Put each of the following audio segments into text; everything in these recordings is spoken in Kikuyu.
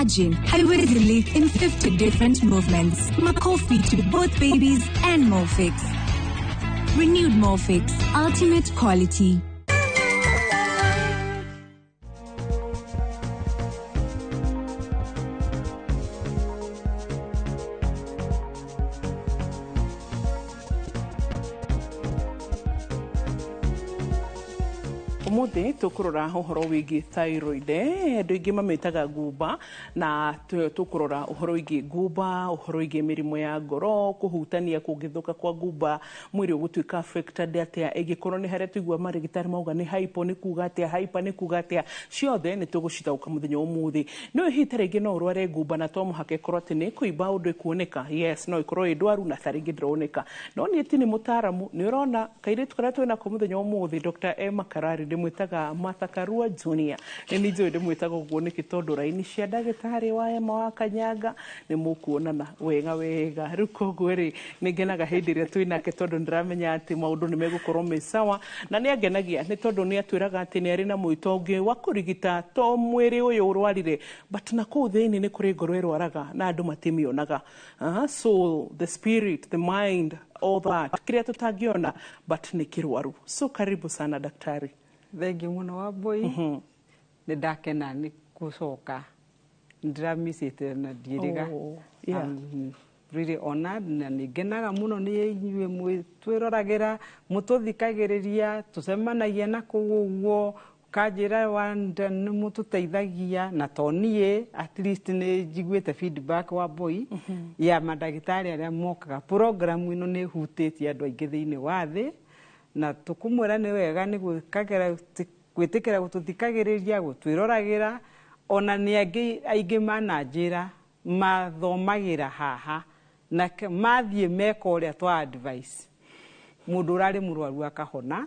Imagine hydrated relief in 50 different movements. Makofi to both babies and Molfix. Renewed Molfix, ultimate quality. Umuthi tukurora uhoro wigie thyroid, andu aingi mamitaga ngumba, na tukurora uhoro wigie ngumba, uhoro wigie mirimu ya ngoro, kuhutania kungithuka kwa ngumba, mwiri ugutuika affected atia, ingikorwo ni haria tuigua marigitari mauga ni hypo ni kuga atia, hyper ni kuga atia, ciothe ni tugucithauka muthenya umuthi. No hihi ta ringi no urware ngumba na to muhaka ikorwo ati ni kuimba undu ikuoneka? Yes, no ikorwo ĩ ndwaru na ta ringi ndĩroneka, no niĩ ti nĩ mũtaaramu. Nĩ ũrona kairĩtu karĩa twĩnako mũthenya ũmũthĩ, Dr. Emma Karari, ndĩmwĩtaga Martha Karua Junior. Nĩ nĩ njũĩ ndĩmwĩtaga ũguo nĩkĩ, tondũ raini cia ndagĩtarĩ wa Emma wa Kanyanga nĩ mũkuonana wega wega. Rĩu koguo rĩ, nĩ ngenaga hĩndĩ ĩrĩa twĩ nake, tondũ nĩndĩramenya atĩ maũndũ nĩ megũkorwo me sawa, na nĩ angenagia nĩ tondũ nĩ atwĩraga atĩ nĩ arĩ na mwĩto ũngĩ wa kũrigita to mwĩrĩ ũyũ ũrwarire, but na kũu thĩinĩ nĩ kũrĩ ngoro ĩrwaraga na andũ matimĩonaga. So the spirit, the mind, all that kĩrĩa tũtangĩona but nĩ kĩrwaru. So karibu sana, daktari. Thengiũ mũno, Wambui. Nĩ ndakena nĩ gũcoka, nĩ ndĩramicĩte na ndiĩrĩga. Oh, yeah. I'm really honored na nĩ ngenaga mũno nĩ inyuĩ mwĩtwĩroragĩra, mũtũthikagĩrĩria, tũcemanagia na kũu ũguo kanjĩra wanda nĩ mũtũteithagia, na to niĩ, at least nĩ njiguĩte feedback, Wambui, ya mandagĩtarĩ arĩa mokaga. Program ĩno nĩ ĩhutĩtie andũ aingĩ thĩinĩ wa thĩ, na tũkũmwĩra nĩ wega nĩ gwĩkagĩra gwĩtĩkĩra gũtũthikagĩrĩria, gũtwĩroragĩra. Ona nĩ angĩ aingĩ mananjĩra mathomagĩra haha na mathiĩ meka ũrĩa twa advice, mũndũ ũrarĩ mũrwaru akahona.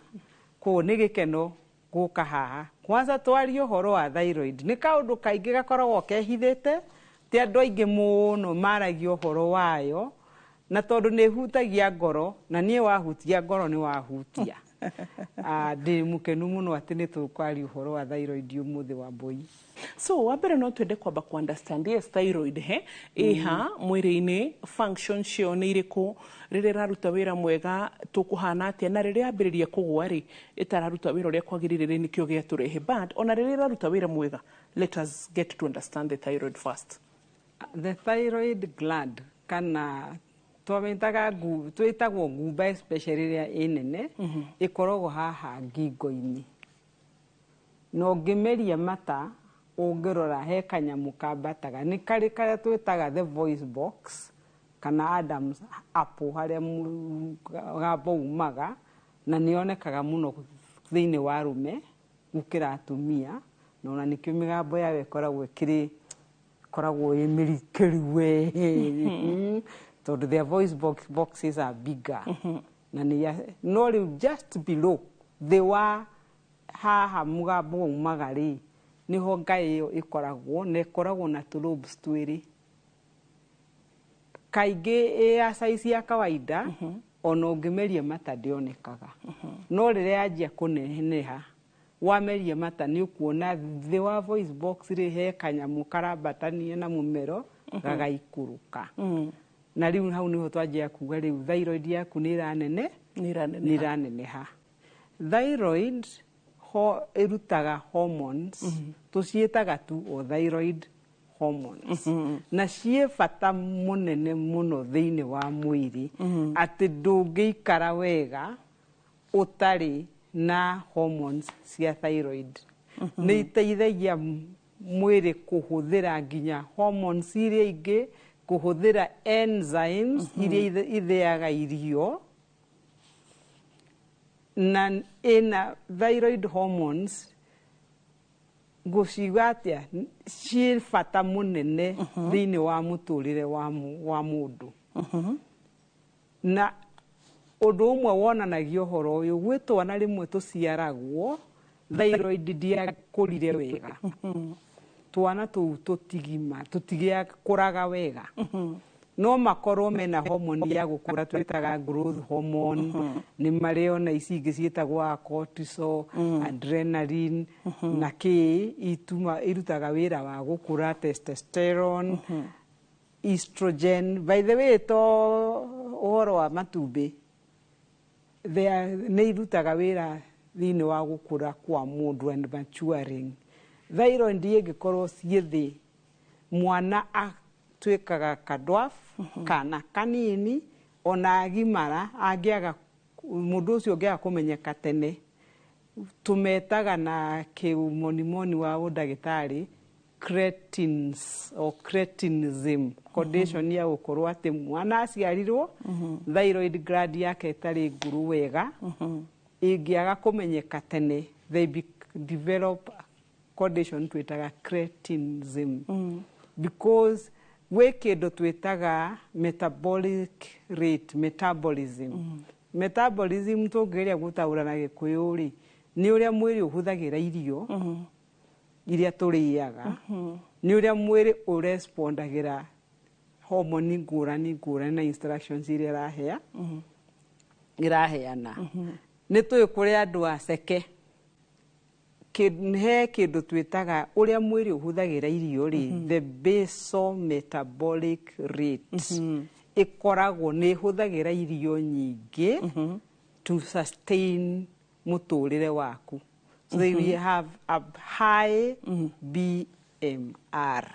Koguo nĩ gĩkeno gũka haha kwanza twarie ũhoro wa thyroid. Nĩ kaũndũ kaingĩ gakoragwo kehithĩte, ti andũ aingĩ mũno maragia ũhoro wayo, na tondũ nĩ ĩhutagia ngoro, na niĩ wahutia ngoro nĩ wahutia. Ndĩ mũkenu mũno atĩ nĩ tũkwaria ũhoro wa thyroid ũmũthĩ, Wambui. So wa mbere no twende kwamba ku understand, yes, thyroid he ĩha mwĩrĩ-inĩ, function cio nĩ irĩkũ, rĩrĩa ĩraruta wĩra mwega tũkũhana atĩa, na rĩrĩa yambĩrĩria kũgũa rĩ, ĩtararuta wĩra ũrĩa kwagĩrĩire rĩ, nĩkĩo gĩatũrehe. But ona rĩrĩa ĩraruta wĩra mwega, let us get to understand the thyroid first. The thyroid gland, kana twamĩtaga twĩtagwo ngumba, especially ĩrĩa ĩ nene, ĩkoragwo haha ngingo-inĩ, na ũngĩmeria mata, ũngĩrora he kanyamũ kambataga, nĩ karĩ karĩa twĩtaga the voice box kana Adam's apple, harĩa mũgambo umaga, na nĩ yonekaga mũno thĩinĩ wa arũme gũkĩra atumia, na ona nĩkĩo mĩgambo yao ĩkoragwo ĩkĩrĩ ĩkoragwo ĩ mĩrikĩru we, tondũ their voice boxes are bigger. Na nĩ no rĩu just below thĩ wa haha mũgambo umaga rĩ, nĩho ngai ĩyo ĩkoragwo, na ĩkoragwo na tũ lobes twĩrĩ. Kaingĩ ĩ ya size ya kawaida, ona ũngĩmeria mata ndĩonekaga, no rĩrĩa yanjia kũneneha, wameria mata nĩ ũkuona thĩ wa voice box rĩ, he kanyamũ karambatania na mũmero gagaikũrũka, na rĩu hau nĩho twanjia kuga rĩu thyroid yaku nĩ ĩranene. Nĩ ĩraneneha. Nĩ ĩraneneha. Thyroid ho ĩrutaga hormones, tũciĩtaga tu o thyroid hormones, na ciĩ bata mũnene mũno thĩinĩ wa mwĩrĩ, atĩ ndũngĩikara wega ũtarĩ na hormones cia thyroid. Nĩ iteithagia mwĩrĩ kũhũthĩra nginya hormones iria ingĩ, kũhũthĩra enzymes iria ithĩaga irio, na ĩna thyroid hormones, ngũciuga atĩa, ciĩ bata mũnene thĩinĩ wa mũtũrĩre wa mũndũ. Na ũndũ ũmwe wonanagia ũhoro ũyũ, gwĩ twana rĩmwe tũciaragwo thyroid ndiakũrire wega, twana tũu tũtigima tũtigĩakũraga wega. No makorwo mena hormone ya gũkũra twĩtaga growth hormone, nĩ marĩ ona ici ingĩ ciĩtagwo cortisol, adrenaline na kĩ ituma irutaga wĩra wa gũkũra, testosterone, estrogen. By the way, to ũhoro wa matumbĩ, nĩ irutaga wĩra thĩinĩ wa gũkũra kwa mũndũ and maturing. Thyroid ĩngĩkorwo ciĩ thĩ, mwana atuĩkaga kadwarf kana kanini. Ona agimara, angĩaga mũndũ ũcio ũngĩaga kũmenyeka tene, tũmetaga na kĩmonimoni wa ũndagĩtarĩ cretins or cretinism condition, ya gũkorwo atĩ mwana aciarirwo thyroid gland yake ĩtarĩ ngũrũ wega. Ĩngĩaga kũmenyeka tene, they develop condition twĩtaga cretinism, because gwĩ kĩndũ twĩtaga metabolic rate, metabolism. Metabolism tũngĩgeria gũtaũra na Gĩkũyũ rĩ, nĩ ũrĩa mwĩrĩ ũhũthagĩra irio iria tũrĩaga, nĩ ũrĩa mwĩrĩ ũrespondagĩra homoni ngũrani ngũrani na instructions iria ĩraheana. Nĩ tũĩ kũrĩ andũ aceke. He kĩndũ twĩtaga ũrĩa mwĩrĩ ũhũthagĩra irio rĩ, the basal metabolic rate ĩkoragwo nĩ ĩhũthagĩra irio nyingĩ to sustain mũtũrĩre waku. So we have a high BMR,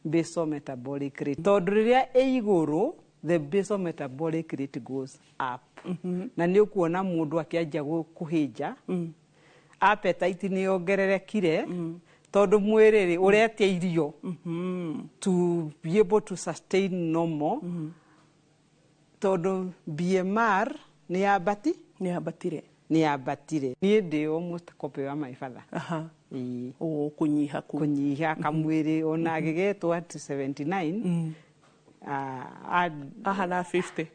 basal metabolic rate, tondũ rĩrĩa ĩ igũrũ, the basal metabolic rate goes up, na nĩ ũkuona mũndũ akĩanjia kũhĩnja, appetite nĩ yongererekire, tondũ mwĩrĩ rĩ ũretia irio to be able to sustain normal, tondũ BMR nĩ yambati. Nĩ yambatire. Nĩ yambatire. Niĩ ndĩ almost copy wa my father. Ĩĩ. O kũnyiha kũu. Kũnyiha kamwĩrĩ, ona agĩgetwo at 79, Ahana 50.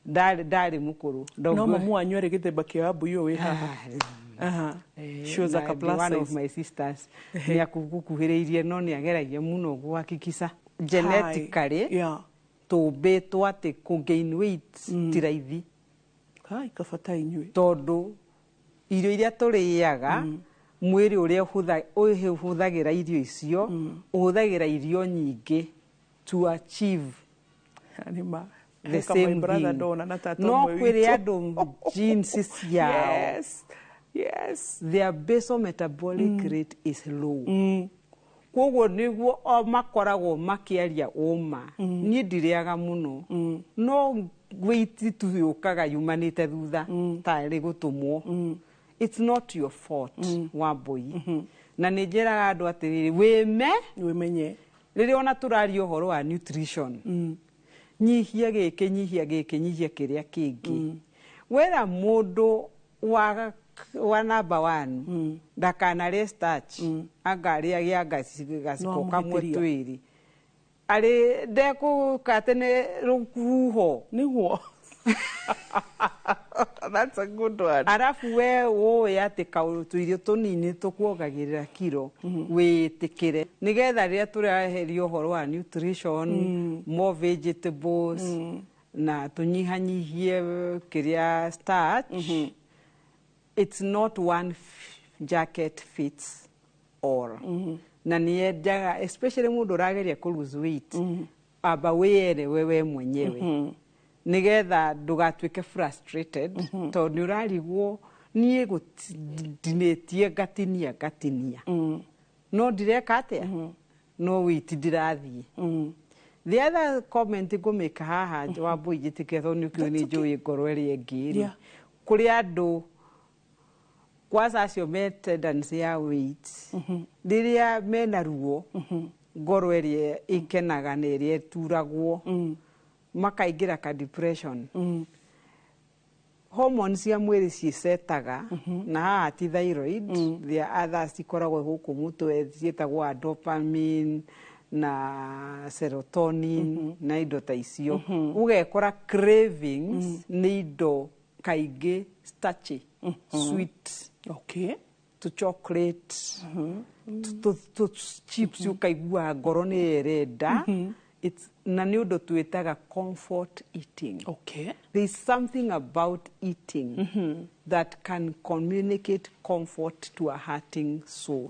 Ndarĩ mũkũrũ. No mamu wanyu arĩ gĩthemba kĩa Wambui ũyũ wĩ haha. She was like a plus One of size. my sisters nĩ akũkuhĩrĩirie, no nĩ ageragia mũno gwakikisa genetically tũmbĩtwo atĩ kũ gain weight ti raithi. Hai, kabata inyuĩ. Tondũ irio iria tũrĩaga, mwĩrĩ ũrĩa ũhũthagĩra irio icio, ũhũthagĩra irio nyingĩ to achieve Nĩ ma. the Heka my same brother thing. ndona na tata No ũmwe kwĩrĩ witũ. andũ genes ciao, their basal metabolic rate is low, koguo nĩguo o makoragwo makĩaria ũma. Niĩ ndirĩaga mũno, no weight tu yũkaga yumanĩte thutha tarĩ gũtũmwo. It's not your fault, Wambui. Na nĩ njĩraga andũ atĩrĩrĩ, wĩme Wĩmenye. Rĩrĩa ona tũraria ũhoro wa nutrition, nyihia gĩkĩ, nyihia gĩkĩ, nyihia kĩrĩa kĩngĩ, wera mũndũ wa number one ndakanarĩe starch, anga arĩage gaciko No kamwe amũhĩtĩria. Twĩrĩ arĩ ndekũka atĩ nĩ rũhuho. Nĩguo. That's a good one. Arabu we ũĩ atĩ kaũndũ tũirio tũnini tũkuongagĩrĩra kiro, wĩtĩkĩre, nĩgetha rĩrĩa tũraheria ũhoro wa nutrition, more vegetables, na tũnyihanyihie kĩrĩa starch. It's not one jacket fits all, na nĩ yendaga especially mũndũ ũrageria kũ lose weight, amba wĩerewe we mwenyewe, nĩgetha ndũgatuĩke frustrated, tondũ nĩ ũrarigwo, niĩ ndinĩtie ngatinia ngatinia, no ndireka atĩa, no weight ndirathiĩ. The other comment ngũmĩka haha, Wambui, njĩtĩkĩre, tondũ nĩ ũkĩũĩ nĩ njũĩ ngoro ĩrĩa ĩngĩ rĩ, kũrĩ andũ kwanza acio me tendency ya weight, rĩrĩa mena ruo, ngoro ĩrĩa ĩkenaga na ĩrĩa ĩturagwo, makaingĩra ka depression. Hormones cia mwĩrĩ ciĩcetaga, na haha ti thyroid, there are others cikoragwo gũkũ mũtwe ciĩtagwo dopamine na serotonin na indo ta icio. Ũgekora cravings nĩ indo kaingĩ starchy, sweet, to chocolate, to chips, ũkaigua ngoro nĩ ĩrenda. It's, na nĩ ũndũ twĩtaga comfort eating. There is something about eating that can communicate comfort to a hurting soul.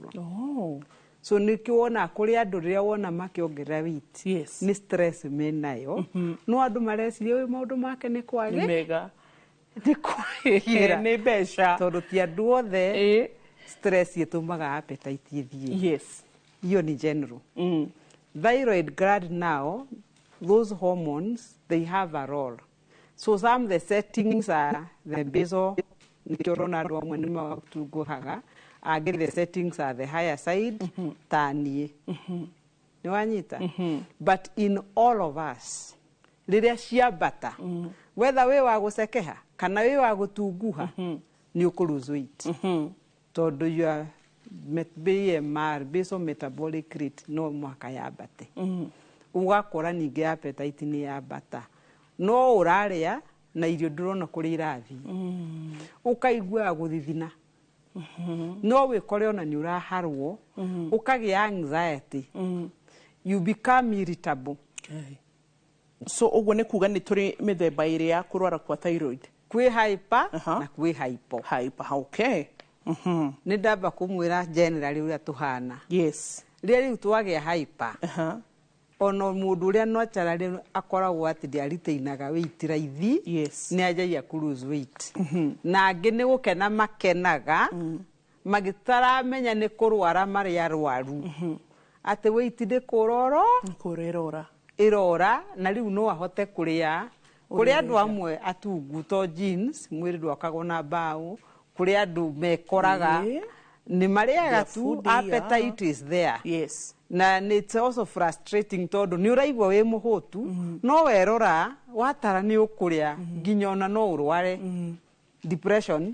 So nĩkĩo wona kũrĩ andũ rĩrĩa wona makĩongerera weight, nĩ stress menayo, no andũ mareciria ũyũ maũndũ make nĩ Nĩ kwage mega. Nĩ kwagĩra. Nĩ mbeca. Tondũ ti andũ othe stress ĩtũmaga appetite ĩthiĩ. Hiyo ni general. Thyroid gland now, those hormones, they have a role. So some, the settings are the basal, nĩkĩo ũrona andũ amwe nĩ matunguhaga, angĩ the settings are the higher side, ta niĩ. Nĩ wanyita? But in all of us, rĩrĩa ciambata, whether wĩ wa gũcekeha kana wĩ wa gũtunguha, nĩ ũkũ lose weight. Tondũ your BMR, basal metabolic rate, no mũhaka yambate. Ũgakora ningĩ appetite nĩ yambata, no ũrarĩa na irio ndũrona kũrĩa irathiĩ. Ũkaiguaga gũthithina, no wĩkore ona nĩ ũraharwo, ũkagĩa anxiety, you become irritable. Okay. So ũguo nĩ kuga nĩ tũrĩ mĩthemba ĩrĩ ya kũrwara kwa thyroid. Kwĩ hyper na kwĩ hypo. Hyper, okay. Nĩ ndamba kũmwĩra generally ũrĩa tũhana. Rĩrĩa rĩu twagĩa hyper, ona mũndũ ũrĩa naturally akoragwo atĩ ndĩaritainaga weight raithi, nĩ anjagia kũ lose weight, na angĩ nĩ gũkena makenaga magĩtaramenya nĩ kũrwara marĩ arwaru, atĩ weight nĩ kũroro Nĩ kũrĩrora. Ĩrora, na rĩu no ahote kũrĩa. Kũrĩ andũ amwe atungu to genes, mwĩrĩ ndwakagwo na mbaũ. Kũrĩ andũ mekoraga nĩ marĩaga They're tu, foodie, appetite is there. Na nĩ it's also frustrating tondũ nĩ ũraigua wĩ mũhũtu, no werora watara nĩ ũkũrĩa nginya ona no ũrware depression,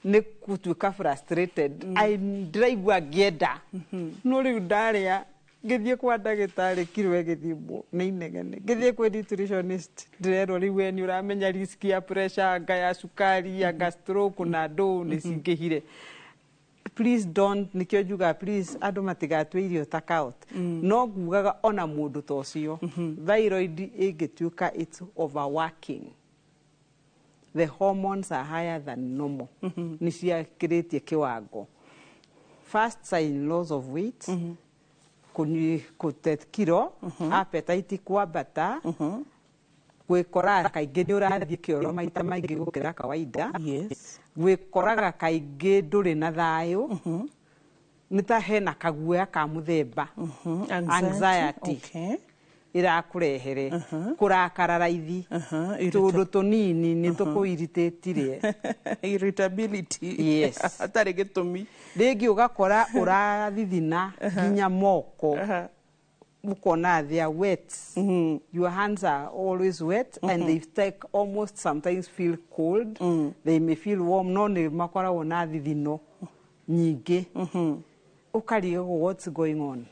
nĩ gũtuĩka frustrated. Ai, ndĩraigua ngĩenda, no rĩu ndarĩa. Ngĩthiĩ kwa ndagĩtarĩ kiro ĩgĩthimwo nĩ inegene, ngĩthiĩ kwĩ nutritionist ndĩrerwo rĩu we nĩ ũramenya risk ya pressure, anga ya cukari, anga stroke na ndũ nĩ cingĩhire. Please don't, nikĩo njugaga please andũ matigatue irio ta cult. No ngugaga ona mũndũ ta ũcio, thyroid ĩngĩtuĩka it's overworking, the hormones are higher than normal, nĩ ciakĩrĩtie kĩwango, first sign, loss of weight, kũte kiro, appetite kwambata, gwĩkoraga kaingĩ nĩ ũrathiĩ kĩoro maita maingĩ gũkĩra kawaida, gwĩkoraga kaingĩ ndũrĩ na thayũ, nĩ ta hena kaguoya ka mũthemba anxiety ĩrakũrehere kũrakara raithi, tũndũ tũnini nĩ tũkũiritĩtire. Irritability. Hatarĩ gĩtũmi. Rĩngĩ ũgakora ũrathithina nginya moko, ũkona they are wet, your hands are always wet, and they take almost sometimes feel cold, they may feel warm, no nĩ makoragwo na thithino nyingĩ, ũkarigwo what's going on.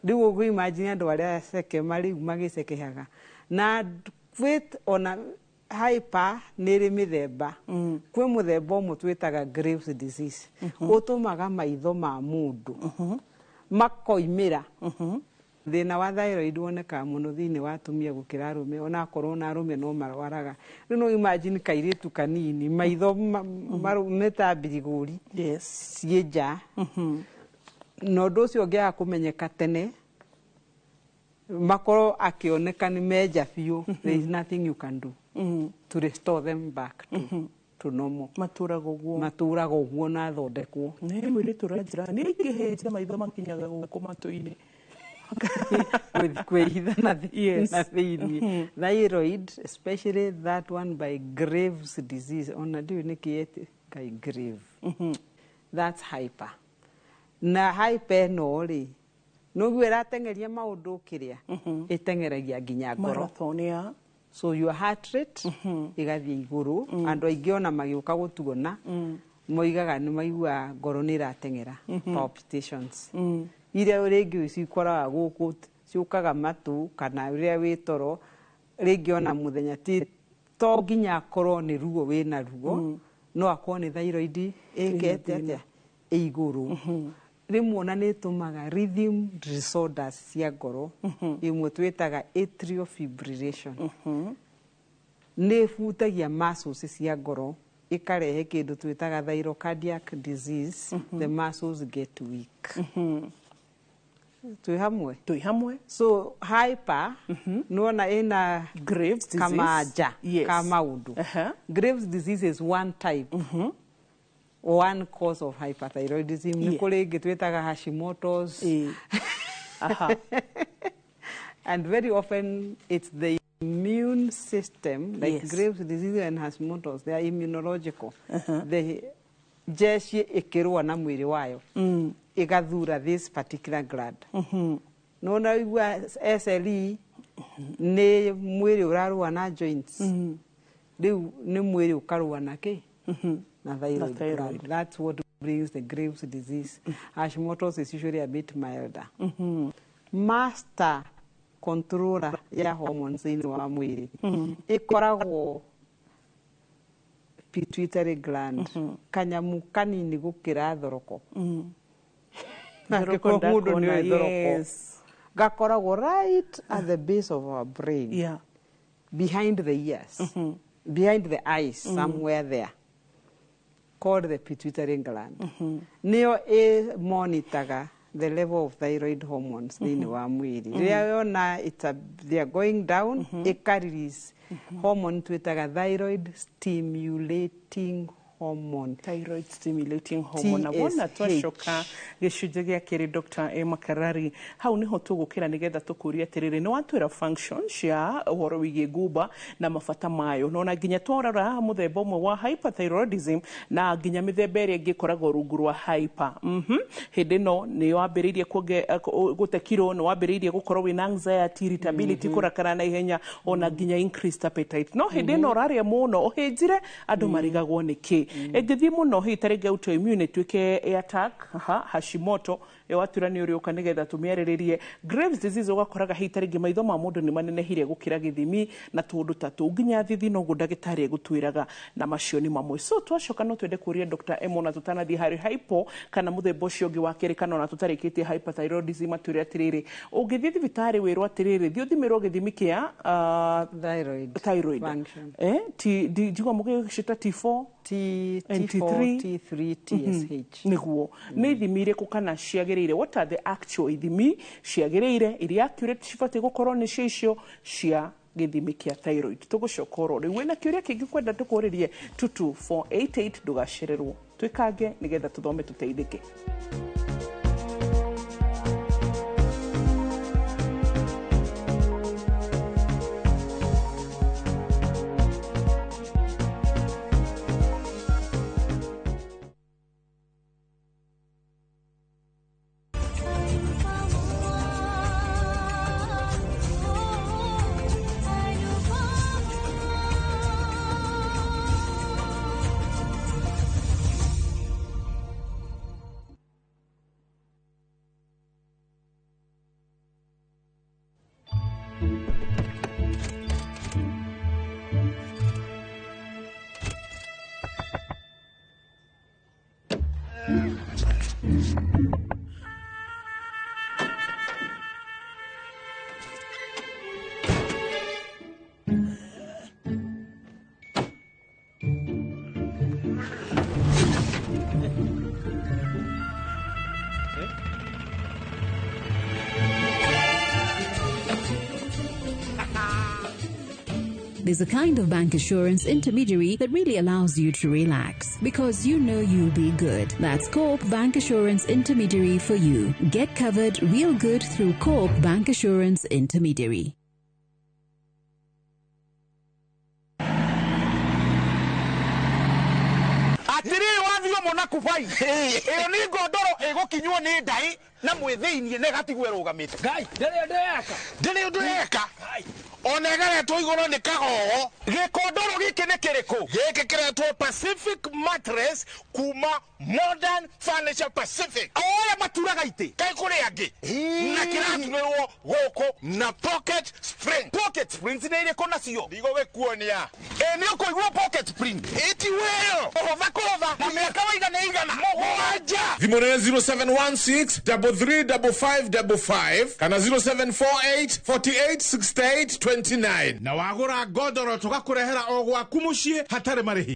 Rĩu ũguo imagine andũ arĩa ceke marĩu magĩcekehaga na kwĩ ona hyper nĩ ĩrĩ mĩthemba. Kwĩ mũthemba ũmwe twĩtaga Graves disease, ũtũmaga maitho ma mũndũ makoimĩra. Thĩna wa thyroid wonekaga mũno thĩinĩ wa atumia gũkĩra arũme, ona akorwo na arũme no marwaraga. Rĩu no imagine kairĩtu kanini maitho nĩ ta mbirigũri ciĩ nja. Na ũndũ ũcio ũngĩaga kũmenyeka tene, makorwo akĩoneka nĩ menja biũ, there is nothing you can do to restore them back to normal. Matũraga ũguo. Matũraga ũguo na athondekwo. Nĩ mũirĩtu ũranjĩra nĩ aingĩhĩte, maitho makinyaga gũkũ matũ-inĩ. Kwĩhitha na na thĩinĩ. Thyroid, especially that one by Graves disease, ona ndiũĩ nĩkĩ ĩtĩ kai Grave, that's hyper. Na hyper ĩno rĩ, noguo ĩrateng'eria maũndũ kĩrĩa ĩteng'eragia nginya ngoro. Marathon ya So your heart rate ĩgathiĩ igũrũ. Andũ aingĩ ona magĩũka gũtuona moigaga nĩ maiguaga ngoro nĩ ĩrateng'era, palpitations iria rĩngĩ cikoraga gũkũ, ciũkaga matũ kana rĩrĩa wĩ toro, rĩngĩ ona mũthenya. Ti to nginya akorwo nĩ ruo wĩna ruo, no akorwo nĩ thyroid ĩkete atĩa ĩ igũrũ. Rĩmwe ona nĩ ĩtũmaga rhythm disorders cia ngoro, ĩmwe twĩtaga atrial fibrillation. Nĩ ĩbutagia muscles cia ngoro, ĩkarehe kĩndũ twĩtaga thyrocardiac disease. The muscles get weak. Twĩ hamwe? Twĩ hamwe. So hyper, nĩwona ĩna Graves disease. Kamaja ka maũndũ. Graves disease is one type, one cause of hyperthyroidism. Nĩ kũrĩ ĩngĩ twĩtaga Hashimoto's. And very often it's the immune system, like Graves disease and Hashimoto's, they are immunological. The jeshi ĩkĩrũa na mwĩrĩ wayo, ĩgathura this particular gland. Nona igua SLE nĩ mwĩrĩ ũrarũa na joints. Rĩu nĩ mwĩrĩ ũkarũa na kĩ? Na thyroid thyroid. Gland. That's what brings the Graves disease. Hashimoto's is usually a bit milder. Master controller ya hormones thĩinĩ wa mwĩrĩ ĩkoragwo pituitary gland, kanyamu kanini gũkĩra thoroko. Thoroko. Angĩkorwo mũndũ Ndakona, nĩoĩ thoroko, gakoragwo right at the base of our brain, behind the ears, behind the eyes, somewhere there, called the pituitary gland. Nĩyo ĩ monitaga the level of thyroid hormones thĩinĩ wa mwĩrĩ. Rĩrĩa yona they are going down, ĩka release hormone twĩtaga thyroid stimulating hormone. Thyroid stimulating hormone. Na wona TSH. twacoka gĩcunjĩ gĩa kerĩ, Dr. A Makarari, hau niho tũgũkĩra nĩgetha tũkũrie atĩrĩrĩ, nĩ watwĩra function cia ũhoro wĩgiĩ ngumba na mabata mayo, na ona nginya twarora mũthemba ũmwe wa hyperthyroidism na nginya mĩthemba ĩrĩa ĩngĩ ĩkoragwo rungu rwa hyper. Hĩndĩ ĩno nĩ wambĩrĩirie gũte kiro, nĩ wambĩrĩirie gũkorwo wĩna anxiety, irritability, kũrakara na ihenya, ona nginya increased appetite. No hĩndĩ ĩno ũrarĩa mũno ũhĩnjire, andũ marigagwo nĩkĩ. Ĩngĩthiĩ mũno hihi ta rĩngĩ autoimmune ĩtuĩke attack, aha, Hashimoto ĩwatura nĩ ũrĩũka nĩgetha tũmĩarĩrĩrie. Graves disease, ũgakoraga hihi ta rĩngĩ maitho ma mũndũ nĩ manenehire gũkĩra gĩthimi na tũũndũ ta tũu, nginya thithi noguo ndagĩtarĩ egũtwĩraga, na macio nĩ mamwe. So twacoka no twende kũria Dr. Emma, ona tũtanathiĩ harĩ hypo kana mũthemba ũcio ũngĩ wa kerĩ, kana ona tũtarĩkĩtie hyperthyroidism, atwĩre atĩrĩrĩ, ũngĩthiĩ thibitarĩ wĩrwo atĩrĩrĩ, thiĩ ũthimĩrwo gĩthimi kĩa thyroid thyroid function. Njigua mũgĩcita T4 T, and T4, T3. T3, TSH. Nĩguo nĩ ithimi irĩkũ kana ciagĩrĩire, what are the actual ithimi ciagĩrĩire iria accurate cibatiĩ gũkorwo nĩcio icio cia gĩthimi kĩa thyroid? Tũgũcoka oro rĩu. Wĩna kĩũria kĩngĩ kwenda tũkũrĩrie, 22488, ndũgacererwo, twĩkange nĩgetha tũthome tũteithĩke. There's a kind of bank assurance intermediary that really allows you to relax because you know you'll be good. That's Co-op Bank Assurance Intermediary for you. Get covered real good through Co-op Bank Assurance Intermediary. Atiriri, wathio mona kubai ĩyo nĩ ngondoro ĩgũkinywo nĩ ndaĩ na mwĩthĩinie na ĩgatigwo ĩrũgamĩte. Ngai ndĩrĩ ũndũ yeka. Ndĩrĩ ũndũ eka, ona ĩgaretwo igũrũ nĩ kagogo. Gĩkondoro gĩkĩ nĩ kĩrĩkũ? Gĩkĩ kĩretwo Pacific Mattress kuma Modern Furniture Pacific, o ũrĩa maturaga itĩ kaĩ kũrĩ angĩ, na kĩraturĩrwo gũkũ na pocket spring. Pocket springs nĩ irĩkũ nacio? Ndigũgĩkuonia. Ĩ nĩ ũkũigua pocket spring ĩti wĩyo ũhũtha kũhũtha na mĩaka waiga nĩ Igana mũgwanja. Thimũ nĩ 0716 335555 kana 0748 48 68 29. Na wagũra ngondoro tũgakũrehera o gwaku mũciĩ hatarĩ marĩhi.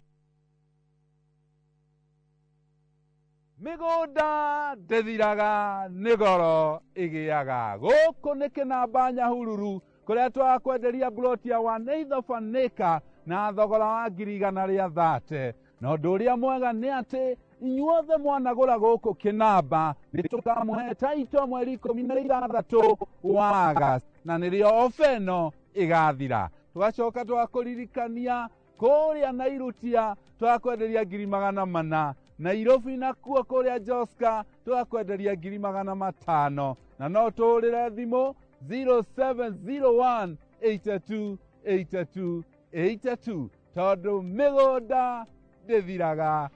Mĩgũnda ndĩthiraga nĩ goro ĩgĩaga. Gũkũ nĩ Kĩnamba Nyahururu kũrĩa twakwenderia plot ya 1/8 of an acre na thogora wa 130,000. Na ũndũ ũrĩa mwega nĩ atĩ inyuothe mwanagũra gũkũ Kĩnamba nĩ tũkamũhe taito mweri 16 wa August, na nĩrĩo ofa ĩno ĩgathira. Tũgacoka twakũririkania kũrĩa Nairutia twakwenderia 400,000, Nairobi nakuo kũrĩa Joska twakwenderia 500,000, na no tũhũrĩre thimũ 0701 82 82 82 tondũ mĩgũnda ndĩthiraga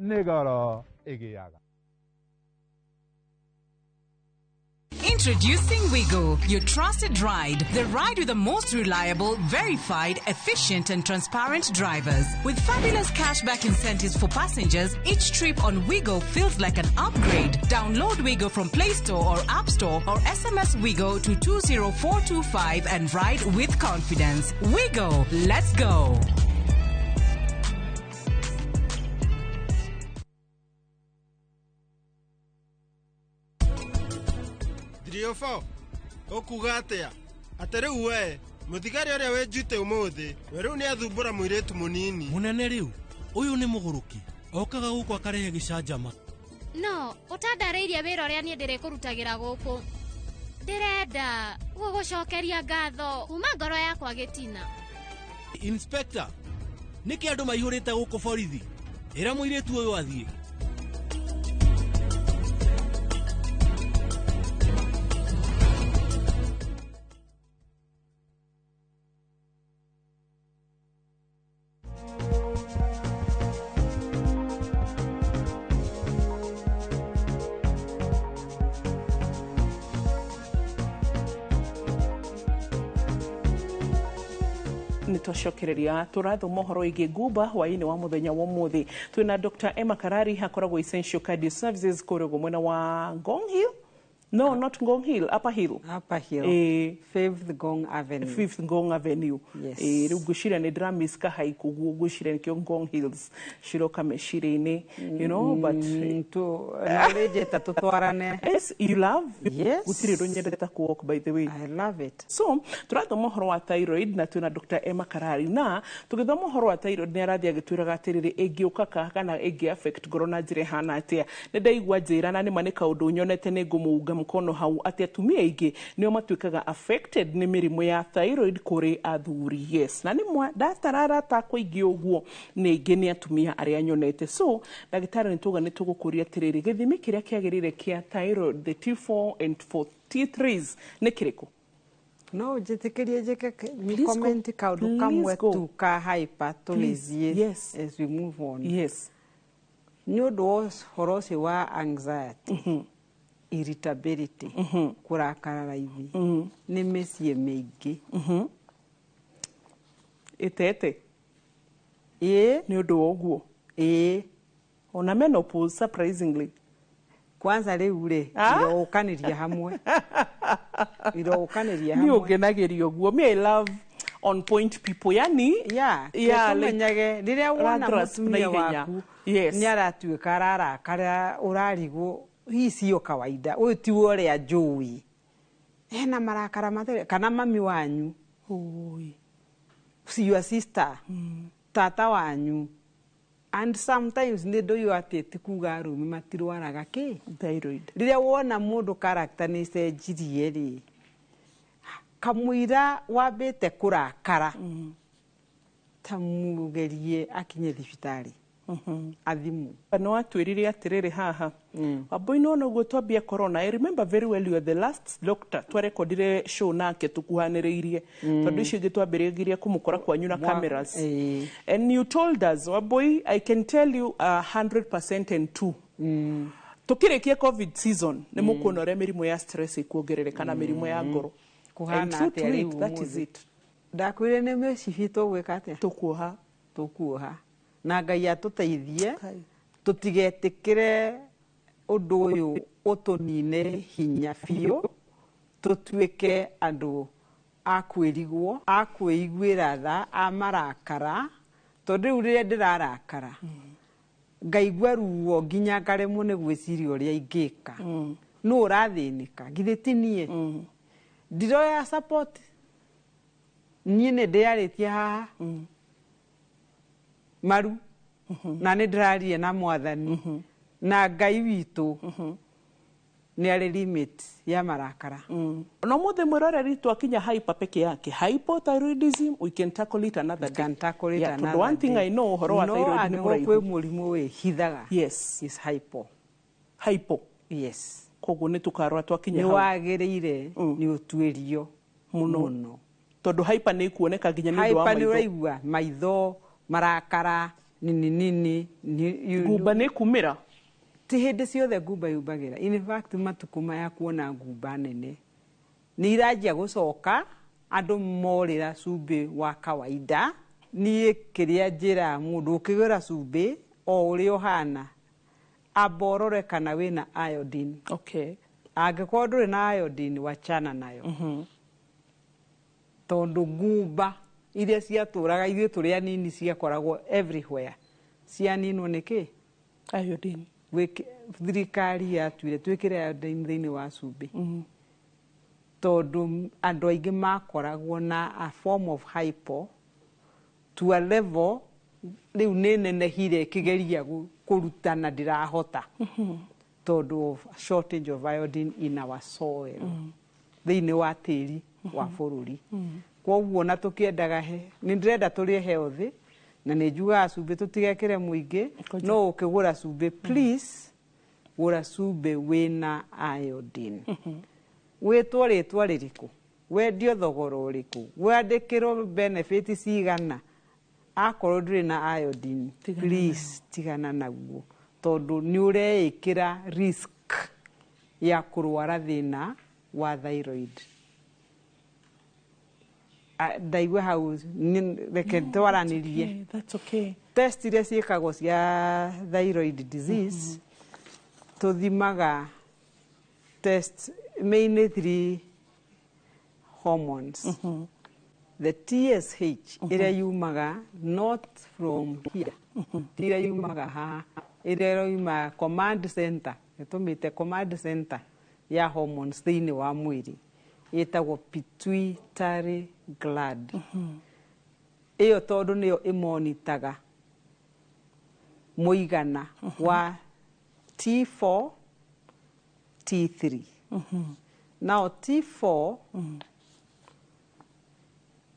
nĩ goro ĩgĩaga. Introducing Wigo, your trusted ride. The ride with the most reliable, verified, efficient and transparent drivers. With fabulous cashback incentives for passengers, each trip on Wigo feels like an upgrade. Download Wigo from Play Store or App Store or SMS Wigo to 20425 and ride with confidence. Wigo, let's go. Driofo, ũkuga atĩa? Atĩ rĩu we, mũthigari ũrĩa wenjute ũmũthĩ, we rĩu nĩathumbũra mũirĩtu mũnini. Mũnene rĩu, ũyũ nĩ mũgũrũki, okaga gũkũ akarehe gĩcanjama. No, ũtandarĩirie wĩra ũrĩa niĩ ndĩrĩkũrutagĩra gũkũ. Ndĩrenda gũgũcokeria ngatho kuma ngoro yakwa gĩtina. Inspector, nĩkĩ andũ maihũrĩte gũkũ borithi? Ĩra mũirĩtu ũyũ athiĩ. Nĩtwacokereria tũrathoma ũhoro wĩgiĩ ngumba hwaĩ-inĩ wa mũthenya wa ũmũthĩ. Twĩna Dr. Emma Karari akoragwo Essential Cardio Services kũrĩa ũguo mwena wa Ngong Hill. No, not Ngong Hill, Upper Hill. Upper Hill. Fifth Ngong Avenue. Fifth Ngong Avenue. Yes. Rĩu ngwĩciria nĩ ndĩramiss kahaiku ũguo, ngwĩciria nĩkĩo Ngong Hills ciroka meciria-inĩ, you know, but nĩũrĩnjĩta tũtwarane. Yes, you love. Yes. Gũtirĩ ũndũ nyendete ta walk, by the way. I love it. So, tũrathoma ũhoro wa thyroid na twĩna Dr. Emma Karari, na tũgĩthoma ũhoro wa thyroid nĩ arathiĩ agĩtwĩraga atĩrĩrĩ ĩngĩũka kana ĩngĩ affect ngoro na njĩra ĩhana atĩa. Nĩ ndaigua njĩra na nĩma nĩ kaũndũ nyonete nĩ ngũmũunga mkono hau atĩ atumia aingĩ nĩo matuĩkaga affected nĩ mĩrimũ ya thyroid kũrĩ athuri. Yes, na nĩ ndatarara takwa aingĩ ũguo nĩ aingĩ nĩ atumia arĩa nyonete. So ndagĩtarĩ nĩ tuga nĩ tũgũkũria atĩrĩrĩ gĩthimi kĩrĩa kĩagĩrĩire kĩa thyroid, the T4 and 4 T3s nĩ kĩrĩkũ? No njĩtĩkĩrie njĩke comment kaũndũ kamwe tu ka hyper tũgĩthiĩ. Yes. As we move on. Yes. Nĩ ũndũ wa ũhoro ũcio wa anxiety, irritability, kũrakara raithi, nĩ mĩciĩ mĩingĩ ĩtete. Ĩĩ. Nĩ ũndũ wa ũguo. Ĩĩ. Ona menopause surprisingly. Kwanza rĩu rĩ, iroũkanĩria hamwe. Iroũkanĩria hamwe. Niĩ ũngenagĩria ũguo. Me I love on point people. Yani, yeah, yeah, like, rĩrĩa wona mũtumia waku yes, nĩ aratuĩka ararakara ũrarigwo hii sio kawaida, ũyũ ti ũrĩa njũĩ, hena marakara mathere, kana mami wanyu, your sister, tata wanyu. And sometimes nĩ ndoiyo atĩ ti kuga arũme matirwaraga kĩ thyroid. Rĩrĩa wona mũndũ character nĩ cenjirie rĩ, kamũira wambĩte kũrakara, ta mũgerie akinye thibitarĩ athimu. No atwĩrire atĩrĩrĩ haha Wambui no noguo twambia corona. I remember very well you are the last doctor twarekodire show nake tukuhanĩrĩirie tondũ icio ingĩ twambĩrĩirie kũmũkora kwanyu na cameras. And you told us, Wambui, I can tell you 100% and two. Tũkĩrĩkia COVID season nĩ mũkuona ũrĩa mĩrimũ ya stress ĩkuongerereka na mĩrimũ ya ngoro. Kũhana atĩa rĩu? That is it. Ndakwĩrire nĩ mĩcibi tũgwĩka atĩa? Tũkuoha. Tũkuoha. Na Ngai atũteithie Tũtigetĩkĩre ũndũ ũyũ ũtũnine hinya biũ, tũtuĩke andũ a kwĩrigwo, a kwĩiguĩra tha, a marakara, tondũ rĩu rĩrĩa ndĩrarakara ngaigua ruo nginya ngaremwo nĩ gwĩciria ũrĩa ingĩka. Nũ ũrathĩnĩka? Githĩ ti niĩ? Ndiroya support. Niĩ nĩ ndĩarĩtie haha maru na nĩ ndĩraria na Mwathani na Ngai witũ nĩ arĩ limit ya marakara. No muthe mwiroreri, twakinya hyper peke yake, hypothyroidism, we can tackle it another day. Can tackle it Yeah, another tondũ one thing day. I know ũhoro wa No thyroid nĩ angĩkorwo mũraihu. kwĩ mũrimũ wĩhithaga is hypo. Hypo. Yes. Koguo nĩ tũkarora twakinya Nĩ hau. wagĩrĩire nĩ ũtuĩrio Mũno. Mũno. Tondũ hyper nĩ ikuoneka nginya nĩ ũndũ wa Hyper nĩ maitho. ũraigua maitho marakara nini nini Ngumba nĩ kumĩra. Ti hĩndĩ ciothe ngumba yumbagĩra. In fact, matukũ maya kuona ngumba nene nĩ iranjia gũcoka, andũ morĩra cumbĩ wa kawaida. Niĩ kĩrĩa njĩraga mũndũ, ũkĩgũra cumbĩ o ũrĩa ũhana, amba ũrore kana wĩna iodine. Angĩkorwo ndũrĩ na iodine, wachana nayo, tondũ ngumba iria ciatũraga ithuĩ tũrĩ anini ciakoragwo everywhere, cianinwo nĩ kĩ? Iodine. Thirikari yatuire twĩkĩre iodine thĩinĩ wa cumbĩ tondũ andũ aingĩ makoragwo na a form of hypo to a level rĩu nĩ nenehire ĩkĩgeria kũruta na ndĩrahota tondũ of shortage of iodine in our soil, thĩinĩ wa tĩri wa bũrũri. Koguo na tũkĩendaga he nĩ ndĩrenda tũrĩe healthy, na nĩ njugaga cumbĩ tũtigekĩre mũingĩ, no ũkĩgũra cumbĩ, please gũra cumbĩ wĩna iodine. Wĩtwo rĩtwa rĩrĩkũ, wendio thogora ũrĩkũ, wandĩkĩrwo benefit cigana, akorwo ndũrĩ na iodine, please tigana naguo, tondũ nĩ ũreĩkĩra risk ya kũrwara thĩna wa thyroid. Ndaigua hau reke twaranĩrie. Okay, that's okay. Test iria ciĩkagwo cia thyroid disease, tũthimaga test mainly three hormones. The TSH ĩrĩa yumaga not from here, ti ĩrĩa yumaga haha, ĩrĩa yumaga command center, ĩtũmĩte command center ya hormones thĩinĩ wa mwĩrĩ, ĩtagwo pituitary gland. Ĩyo tondũ nĩyo ĩmonitaga mũigana wa T4, T3. Now T4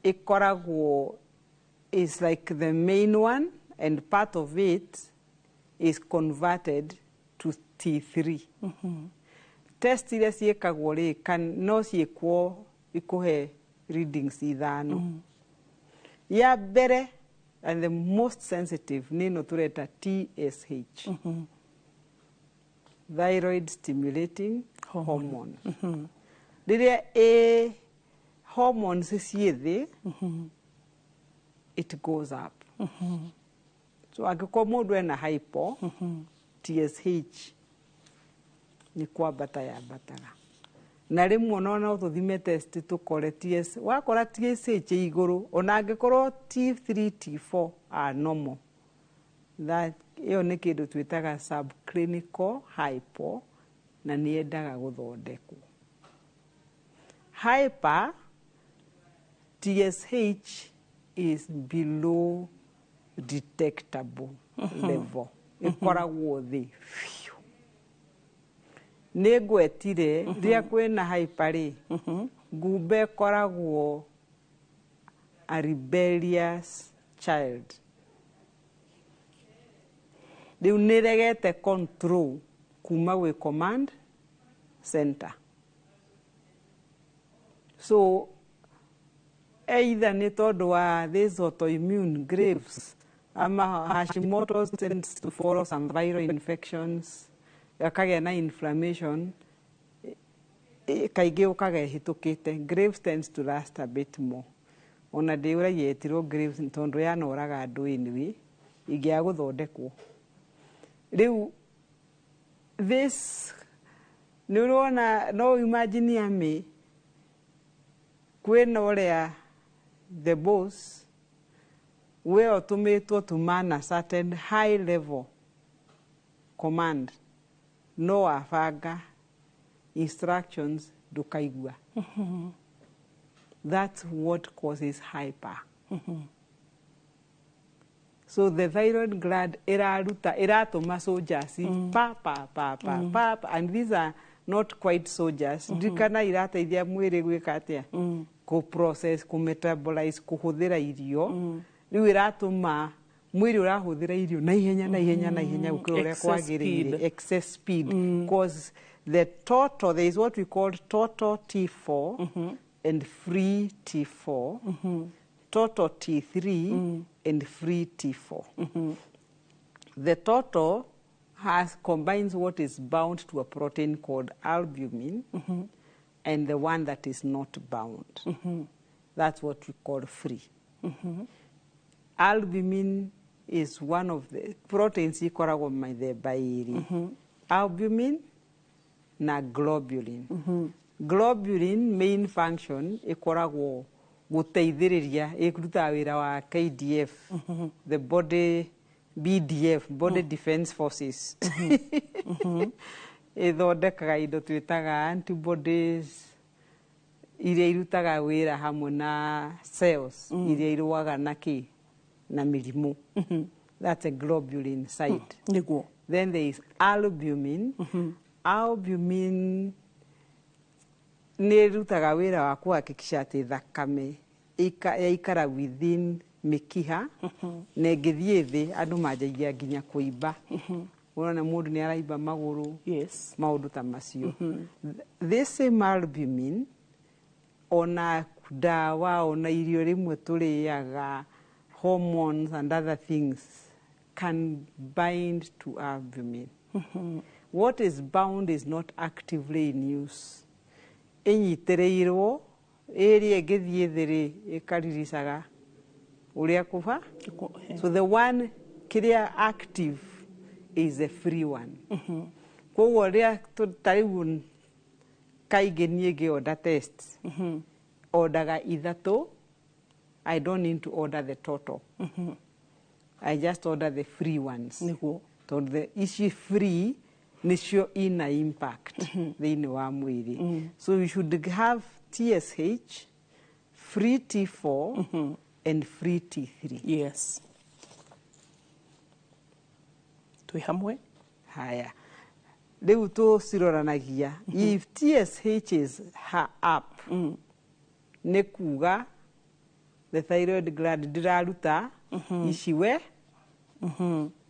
ĩkoragwo is like the main one, and part of it is converted to T3. Test iria ciĩkagwo rĩ, no ciĩkwo ikũhe readings ithano. Ya mbere and the most sensitive nĩ ĩno tũreta TSH, thyroid stimulating hormone. Rĩrĩa ĩ hormones ciĩ thĩ, it goes up. So angĩkorwo mũndũ ena hypo, TSH nĩ kwambata yambataga. Na rĩmwe ona no tũthime test tũkore TS, wakora TSH ĩ igũrũ, ona angĩkorwo T3, T4 are normal, that ĩyo nĩ kĩndũ twĩtaga subclinical hypo na nĩ yendaga gũthondekwo. Hyper, TSH is below detectable level, ĩkoragwo thĩ biũ. Nĩ ngwetire rĩrĩa kwĩna hyper rĩ, ngumba ĩkoragwo a rebellious child. Rĩu nĩ ĩregete control kuma gwĩ command center. So either nĩ tondũ wa this autoimmune Graves ama Hashimoto's tends to follow some viral infections, akagĩa na inflammation kaingĩ ũkaga ĩhĩtũkĩte. Graves tends to last a bit more. Ona ndĩũragia yetirwo Graves tondũ yanoraga andũ anyway, ingĩaga gũthondekwo. Rĩu this nĩ ũrona, no imagine amĩ kwĩna ũrĩa the boss we ũtũmĩtwo to man a certain high level command, no wabanga instructions ndũkaigua. That's what causes hyper. So the thyroid gland ĩraruta, ĩratũma soldiers pa pa pa pa pa pa, and these are not quite soldiers. Ndirikana irateithia mwĩrĩ gwĩka atĩa? Kũ process, kũ metabolize, kũhũthĩra irio. Rĩu ĩratũma mwĩrĩ ũrahũthĩra irio na ihenya na ihenya na ihenya gũkĩra ũrĩa Excess kwagĩrĩire. Speed. Excess speed, because the total, there is what we call total T4 and free T4, total T3 and free T4. The total has combines what is bound to a protein called albumin and the one that is not bound. That's what we call free. Albumin is one of the proteins ikoragwo mĩthemba ĩrĩ, albumin na globulin. Globulin main function ĩkoragwo gũteithĩrĩria, ĩrutaga wĩra wa KDF, the body BDF, body defense forces. Ĩthondekaga indo twĩtaga antibodies iria irutaga wĩra hamwe na cells iria irũaga na kĩ na mĩrimũ. That's a globulin side. Then there is albumin. Albumin nĩ ĩrutaga wĩra wa kũhakikisha atĩ thakame yaikara within mĩkiha, na ĩngĩthiĩ thĩ andũ manjagia nginya kũimba. Ũrona mũndũ nĩ araimba magũrũ, maũndũ ta macio. This same albumin, ona ndawa, ona irio rĩmwe tũrĩaga, hormones and other things can bind to albumin. What is bound is not actively in use. Ĩnyitĩrĩirwo, ĩrĩa ĩngĩthiĩ thĩ rĩ, ĩkariricaga ũrĩa kũba. So the one kĩrĩa active is the free one. Koguo rĩrĩa ta rĩu kaingĩ niĩ ngĩorder test, ordaga ithatũ. I don't need to order the total. I just order the free ones. Tondũ the ici free nĩcio ina impact thĩinĩ wa mwĩrĩ. So you should have TSH, free T4 and free T3. Yes, twĩ hamwe. Haya, rĩu tũciroranagia. If TSH is up, nĩ kuga the thyroid gland ndĩraruta ici we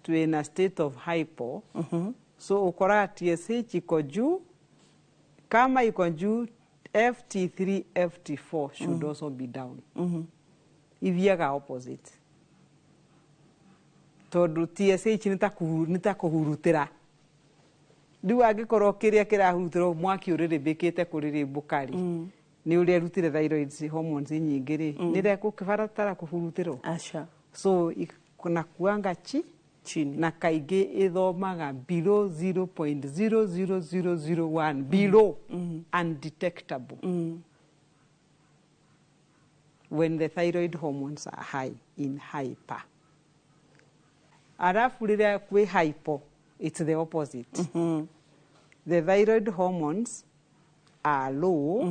twĩna state of hypo. So ũkoraga TSH iko juu. Kama iko juu, FT3, FT4 should also be down. Ithiaga opposite, tondũ TSH nĩ ta kũhurutĩra. Rĩu angĩkorwo kĩrĩa kĩrahurutĩrwo mwaki ũrĩrĩmbĩkĩte kũrĩrĩmbũka rĩ, nĩ ũrĩa ĩrutire thyroid hormones nyingĩ rĩ, nĩ rekũbatara kũhurutĩrwo. Aca. So nakuanga chi chini. Na kaingĩ ĩthomaga below 0.00001, below undetectable when the thyroid hormones are high, in hyper. Alafu rĩrĩa kwĩ hypo, it's the opposite. The thyroid hormones are low.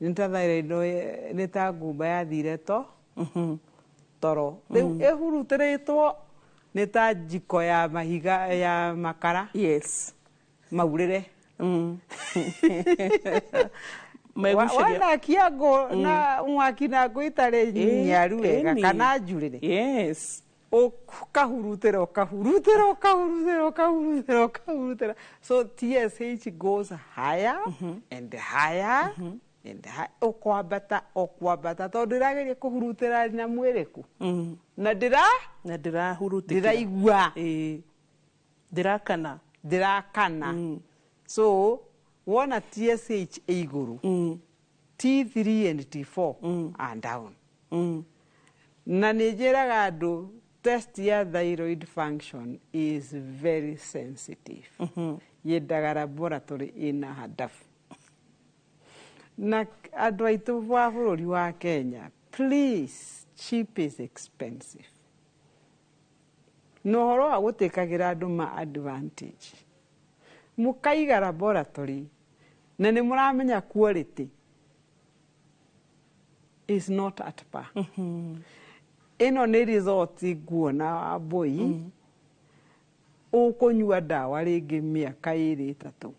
Nĩ ta thyroid nĩ ta ngumba yathire to toro, rĩu ĩhurutĩrĩtwo nĩ ta njiko ya mahiga ya makara maurĩre. Megucaria- Wanakia ngũ na mwaki na ngũ itarĩ nyaru wega kana njurĩre, ũkahurutĩra, ũkahurutĩra, ũkahurutĩra, ũkahurutĩra, ũkahurutĩra. So TSH goes higher and higher and higher, ũkwambata, ũkwambata, tondũ ĩrageria kũhurutĩra nyamũ ĩrĩkũ na ndĩra Na ndĩrahurutĩkĩra. Ndĩraigua. Ĩĩ. Ndĩrakana. Ndĩrakana. So wona TSH ĩ igũrũ, T3 and T4 are down. Na nĩ njĩraga andũ Test ya thyroid function is very sensitive. Yendaga laboratory ĩna handabu. Na andũ aitũ wa bũrũri wa Kenya, please, cheap is expensive. Na ũhoro wa gũtĩkagĩra andũ ma advantage, mũkaiga laboratory na nĩ mũramenya quality is not at par. Ĩno nĩ result nguona mbũi ũkũnyua ndawa rĩngĩ mĩaka ĩrĩ ĩtatũ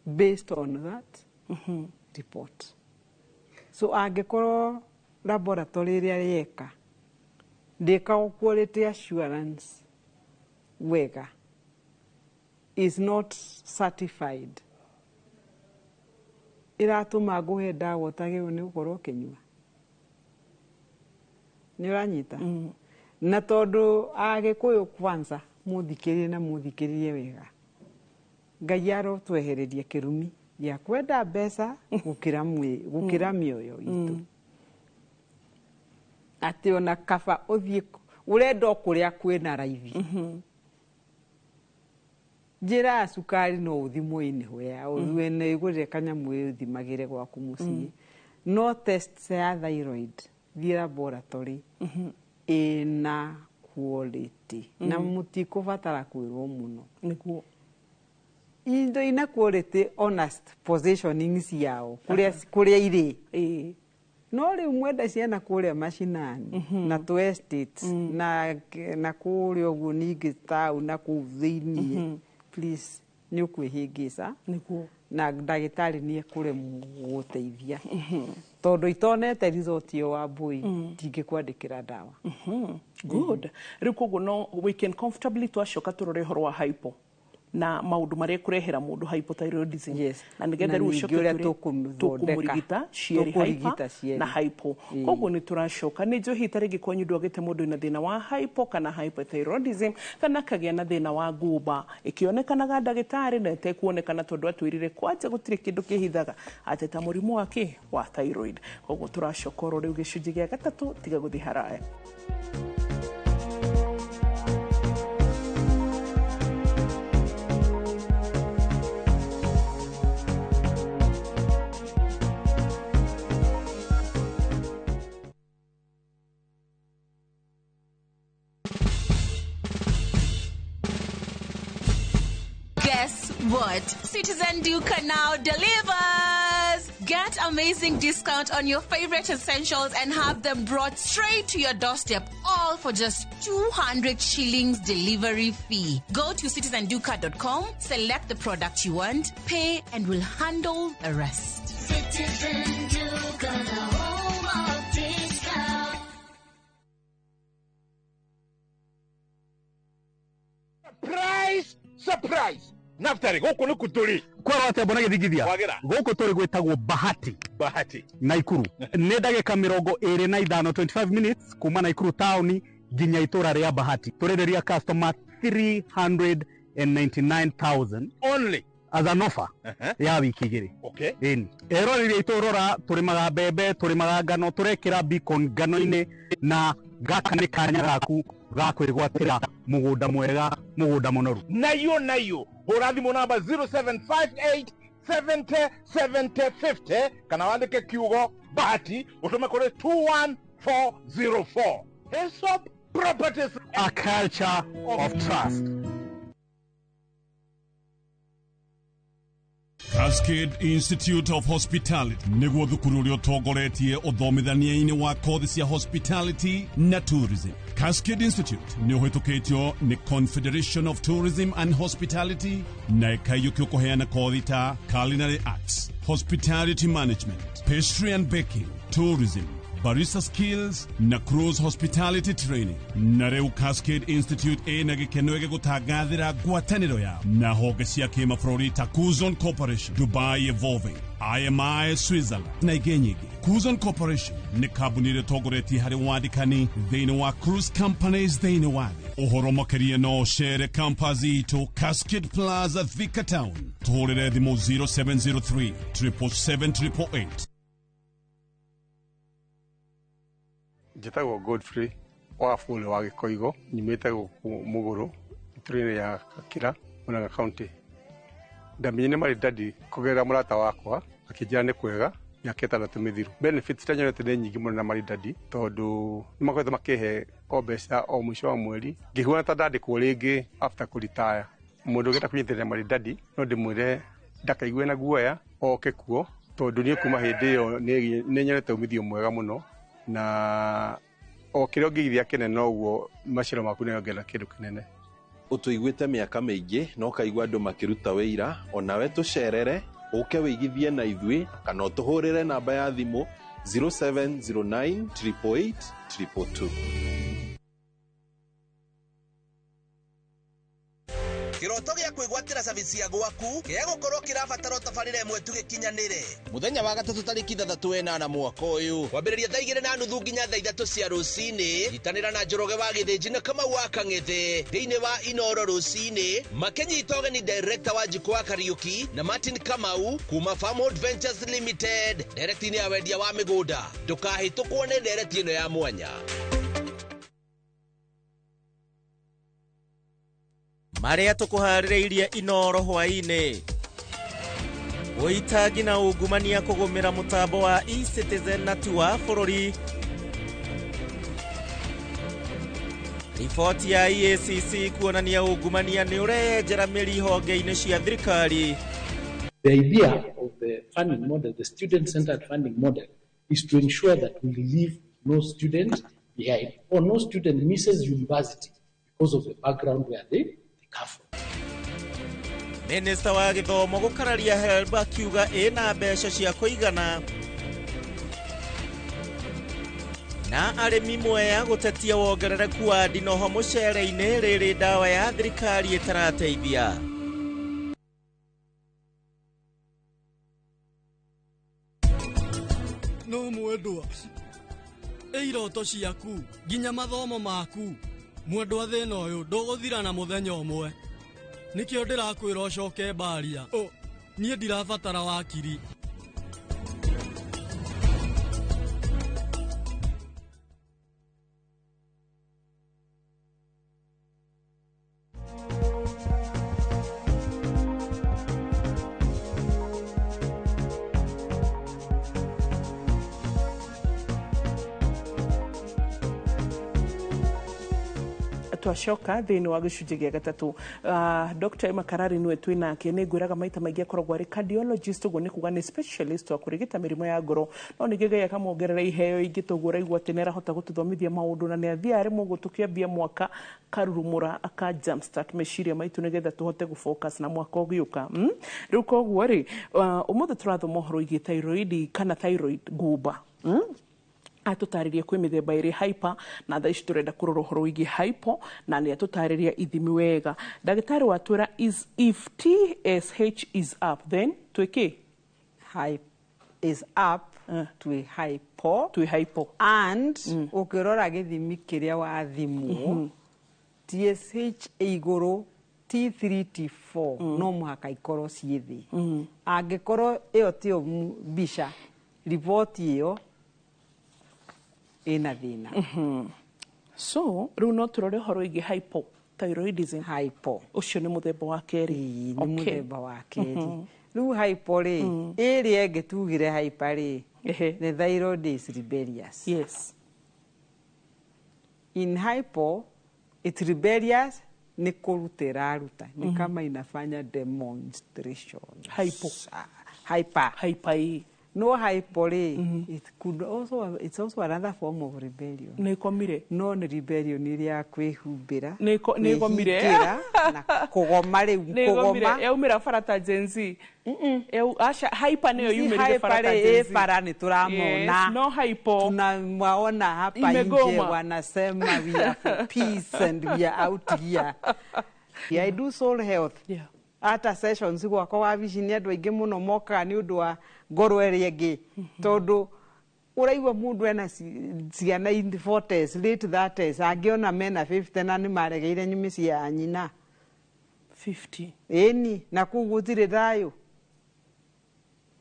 based on that report. So angĩkorwo laboratory ĩrĩa yeka ndĩkagwo quality assurance wega, is not certified, ĩratũma ngũhe ndawa ũtagĩrĩirwo nĩ gũkorwo ũkĩnyua. Nĩ ũranyita? Na tondũ Agĩkũyũ kwanza mũthikĩrĩrie na mũthikĩrĩrie wega, Ngai arotwehereria kĩrumi gĩa kwenda mbeca gũkĩra gũkĩra mĩoyo itũ, atĩ ona kaba ũthiĩ ũrenda o kũrĩa kwĩna raithi. Njĩra ya cukari no ũthimwo anywhere, ũthiĩ wĩgũrĩre kanyamũ ũthimagĩre gwaku mũciĩ, no test ya thyroid, thiĩ laboratory ĩna quality na mũtikũbatara kwĩrwo mũno. Nĩguo. Indo ina quality, honest positioning ciao kũrĩa kũrĩa irĩ. No rĩu mwenda ciana kũrĩa macinani na tũ estates na kũrĩa ũguo ningĩ taũni na kũu thĩiniĩ, please, nĩ ũkwĩhĩngĩca. Nĩguo. Na ndagĩtarĩ nĩ ekũremwo gũgũteithia tondũ itonete result ĩyo wa mbũi ndingĩkwandĩkĩra ndawa. Good. Rĩu koguo no we can comfortably twacoka tũrore ũhoro wa hypo na maũndũ marĩa kũrehera mũndũ hypothyroidism. Yes. Na nĩgetha Na rĩu ningĩ ũcoke ũrĩa tũkũmũrigita tũkũmũthondeka. cierĩ, Tũkũrigita hyper cierĩ. na hypo. Koguo nĩ tũracoka. Nĩ njohi ta rĩngĩ kwanyu ndwagĩte mũndũ wĩna thĩna wa hypo kana hypothyroidism kana akagĩa na thĩna wa ngũmba ĩkĩonekanaga ndagĩtarĩ na ĩtekuonekana, tondũ atwĩrire kwanja gũtirĩ kĩndũ kĩhithaga atĩ ta mũrimũ wa kĩ wa thyroid. Koguo tũracoka oro rĩu gĩcunjĩ gĩa gatatũ, tiga gũthiĩ haraya. Guess what? Citizen Duka now delivers! Get amazing discount on your favorite essentials and have them brought straight to your doorstep, all for just 200 shillings delivery fee. Go to citizenduka.com, select the product you want, pay, and we'll handle the rest. Citizen Duka, the home of discount. Surprise! Surprise! Naftari, gũkũ nĩ kũ tũrĩ? Kwerwo atĩa mbona gĩthingithia? Wagĩra. Gũkũ tũrĩ gwĩtagwo Bahati. Bahati. Naikuru nĩ ndagĩka 25, 25 minutes kuma Naikuru taũni nginya itũra rĩa Bahati. Tũrenderia customer 399,000 only as an offer ya wiki 2. Ĩni eroreri aitũ, rora, tũrĩmaga mbembe, tũrĩmaga ngano, tũrekĩra beacon ngano-inĩ, na gaka nĩ kanya gaku ga kwĩgwatĩra mũgũnda mwega, mũgũnda mũnoru. Nayo nayo hũra thimũ namba 0758 70 70 50 kana wandĩke kiugo Bahati ũtũme kũrĩ 21404. Hesop Properties, a culture of trust. Cascade Institute of Hospitality nĩguo thukuru ũrĩa ũtongoretie ũthomithania-inĩ wa kothi cia hospitality na tourism. Cascade Institute nĩ ũhĩtũkĩtio nĩ Confederation of Tourism and Hospitality na ĩkaiyũkio kũheana kothi ta culinary arts, hospitality management, pastry and baking, tourism, barista skills na cruise hospitality training. Na rĩu Cascade Institute ĩna gĩkeno gĩgũtangathĩra ngwatanĩro yao na honge cia kĩmabũrũri ta Cuzon Corporation, Dubai Evolving, IMI Switzerland na ingĩ nyingĩ. Cuzon Corporation nĩ kambuni ĩrĩa ĩtongoretie harĩ wandĩkani thĩinĩ wa cruise companies thĩinĩ wa thĩ. Ũhoro makĩria no ũcere campus itũ Cascade Plaza, Thika Town. Tũhũrĩre thimũ 0703 777 888. Njĩtagwo Godfrey. Wafula wa Gĩkoigo, nyumĩte gũkũ Mũgũrũ itũra-inĩ ya Gakĩra, Murang'a County. Ndamenyire Maridadi kũgerera mũrata wakwa akĩnjĩra nĩ kwega mĩaka 6 mĩthiru. Benefits iria nyonete nĩ nyingĩ mũno na Maridadi tondũ nĩ makoretwo makĩhe o mbeca o mũico wa mweri ngĩhuana ta ndandĩkwo rĩngĩ after kũritaya. Mũndũ ũngĩenda kũnyitĩrĩra Maridadi no ndĩmwĩre ndakaigue na guoya oke kuo tondũ niĩ kuma hĩndĩ ĩyo nĩ nyonete umithio mwega mũno na o kĩrĩa ũngĩigithia kĩnene noguo maciaro maku nĩongerera kĩndũ kĩnene. Ũtũiguĩte mĩaka mĩingĩ na ũkaigua andũ makĩruta wĩira, onawe tũcerere ũke wĩigithie na ithuĩ kana ũtũhũrĩre namba ya thimũ 0709 888 222. Kiroto gĩa kwĩgwatĩra service ya gwaku gĩa gũkorwo kĩrabatara ũtabarĩre ĩmwe tu gĩkinyanĩre. Mũthenya wa gatatũ tarĩki 6 mwaka ũyũ kwambĩrĩria thaa 2:30 nginya thaa 3 cia rũcinĩ. Nyitanĩra na Njoroge wa Gĩthĩnji na Kamau wa Kang'ethe thĩinĩ wa Inoro rũcinĩ makĩnyita ũgeni director wa Njikũ wa Kariũki na Martin Kamau kuma Farmhold Ventures Limited ndereti-inĩ ya wendia wa mĩgũnda. Ndũkahĩtũkwo nĩ ndereti ĩno ya mwanya. Marĩa tũkũharĩrĩirie Inoro hwaĩ-inĩ. Ũitangi na ungumania kũgũmĩra mũtambo wa eCitizen na ti wa bũrũri. Riboti ya EACC kuonania ungumania nĩ ũreyenjera mĩri honge-inĩ cia thirikari. The idea of the funding model, the student-centered funding model, is to ensure that we leave no student behind or no student misses university because of the background where they come from. Minista wa gĩthomo gũkararia HELB akiuga ĩna mbeca cia kũigana. Na arĩmi Mwea gũtetia wongerereku wa ndinoho mũcere-inĩ rĩrĩ ndawa ya thirikari ĩtarateithia. No mwendwa, ĩ iroto ciaku nginya mathomo maku mwendwa thĩna ũyũ ndũgũthira na mũthenya ũmwe. Nĩkĩo ndĩrakwĩra ũcoke mbaria. Niĩ ndirabatara wakiri. Twacoka thĩinĩ wa gĩcunjĩ gĩa gatatũ. Dr. Emma Karari nĩwe twĩ nake. Nĩ ngwĩraga maita maingĩ akoragwo arĩ cardiologist, ũguo nĩ kuga nĩ specialist wa kũrigita mĩrimũ ya ngoro, no ningĩ Ngai akamwongerera iheo ingĩ toguo ũraigua atĩ nĩ arahota gũtũthomithia maũndũ na nĩ athiaga rĩmwe ũguo tũkĩambia mwaka karurumũra aka jumpstart meciria maitũ nĩgetha tũhote gũ-focus na mwaka ũgĩũka. Rĩu koguo rĩ, ũmũthĩ tũrathoma ũhoro wĩgiĩ thyroid kana thyroid ngumba. Atũtarĩria kwĩ mĩthemba ĩrĩ hyper na thaa ici tũrenda kũrora ũhoro wĩgiĩ hypo na nĩ atũtarĩria ithimi wega. Ndagĩtarĩ watwĩra is if TSH is up then twĩkĩ? Is up twĩ hypo. Twĩ hypo. And ũkĩrora gĩthimi kĩrĩa wathimwo TSH ĩ igũrũ T3 T4 no mũhaka ikorwo ciĩ thĩ. Angĩkorwo ĩyo tiyo mbica riboti ĩyo ĩna thĩna. So rĩu no tũrore ũhoro wĩgiĩ hypothyroidism. Hypo ũcio nĩ mũthemba wa kerĩ. Nĩ mũthemba wa kerĩ. Rĩu hypo rĩ, ĩrĩa ĩngĩ tugire hyper rĩ, the thyroid is rebellious. Yes. In hypo it's rebellious nĩ kũruta ĩraruta, nĩ kama inafanya demonstration. Hypo. Hyper. Hyper. No hypo rĩ, it could also, it's also another form of rebellion. Nĩ ĩkomire. No nĩ rebellion ĩrĩa kwĩhumbĩra. Nĩ ĩgomire. Na kũgoma rĩu, kũgoma. Yaumĩra bara ta Gen Z. Aca hyper nĩyo yumĩrire bara ta Gen Z. Bara nĩ tũramona. No hypo. Tunawaona hapa nje wanasema we are for peace and we are out here. I do soul health. Yeah. Ata sessions gwakwa wabici nĩ andũ aingĩ mũno mokaga nĩ ũndũ wa ngoro ĩrĩa ĩngĩ tondũ ũraigua mũndũ ena ciana in 40s, late 30s angĩona mena 50 na nĩ maregeire mĩciĩ ya nyina 50. Ĩni na kũu gũtirĩ thayũ.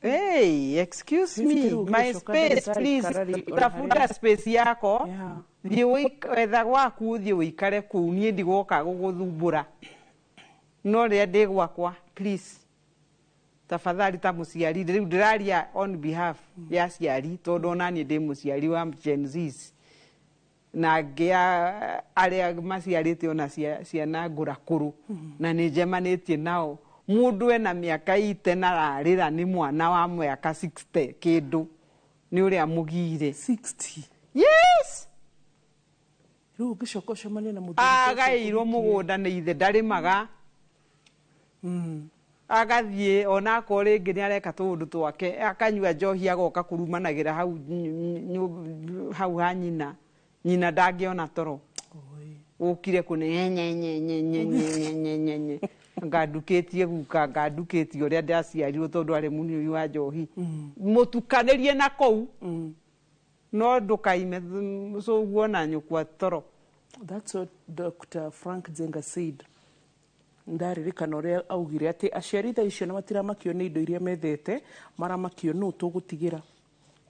Hey, excuse me, my space please. Tafuta space yako. Thiĩ wetha gwaku, ũthiĩ ũikare kũu, niĩ ndigoka gũgũthumbũra, no rĩrĩa ndĩ gwakwa, please, tafadhali, ta mũciari rĩu ndĩraria on behalf ya aciari, tondũ ona niĩ ndĩ mũciari wa Gen Zs na ngĩa arĩa maciarĩte ona ciana ngũrakũrũ, na nĩ njemanĩtie nao. Mũndũ ena mĩaka ite na ararĩra nĩ mwana wa mĩaka 60 kĩndũ nĩ ũrĩa mũgire. 60? Yes. Rĩu ũngĩcoka ũcemanie na mũthuri ta ũcio Agaĩirwo ũkũhikie. Mũgũnda nĩ ithe, ndarĩmaga, agathiĩ onakorwo rĩngĩ nĩ areka tũũndũ twake, akanyua njohi, agoka kũrumanagĩra hau hau ha nyina. Nyina ndangĩona toro, ũkire kũne nye nye nye nye nye nye nye nye nye, ngandukĩtie guka, ngandukĩtie ũrĩa ndaciarirwo, tondũ arĩ mũnyui wa njohi. Mũtukanĩrie na kũu, no ndũkaime cũguo na nyũkwa toro. That's what Dr. Frank Njenga said. Ndaririkana ũrĩa augire atĩ aciari thaa icio na matiramakio nĩ indo iria methete, maramakio nũ tũgũtigĩra.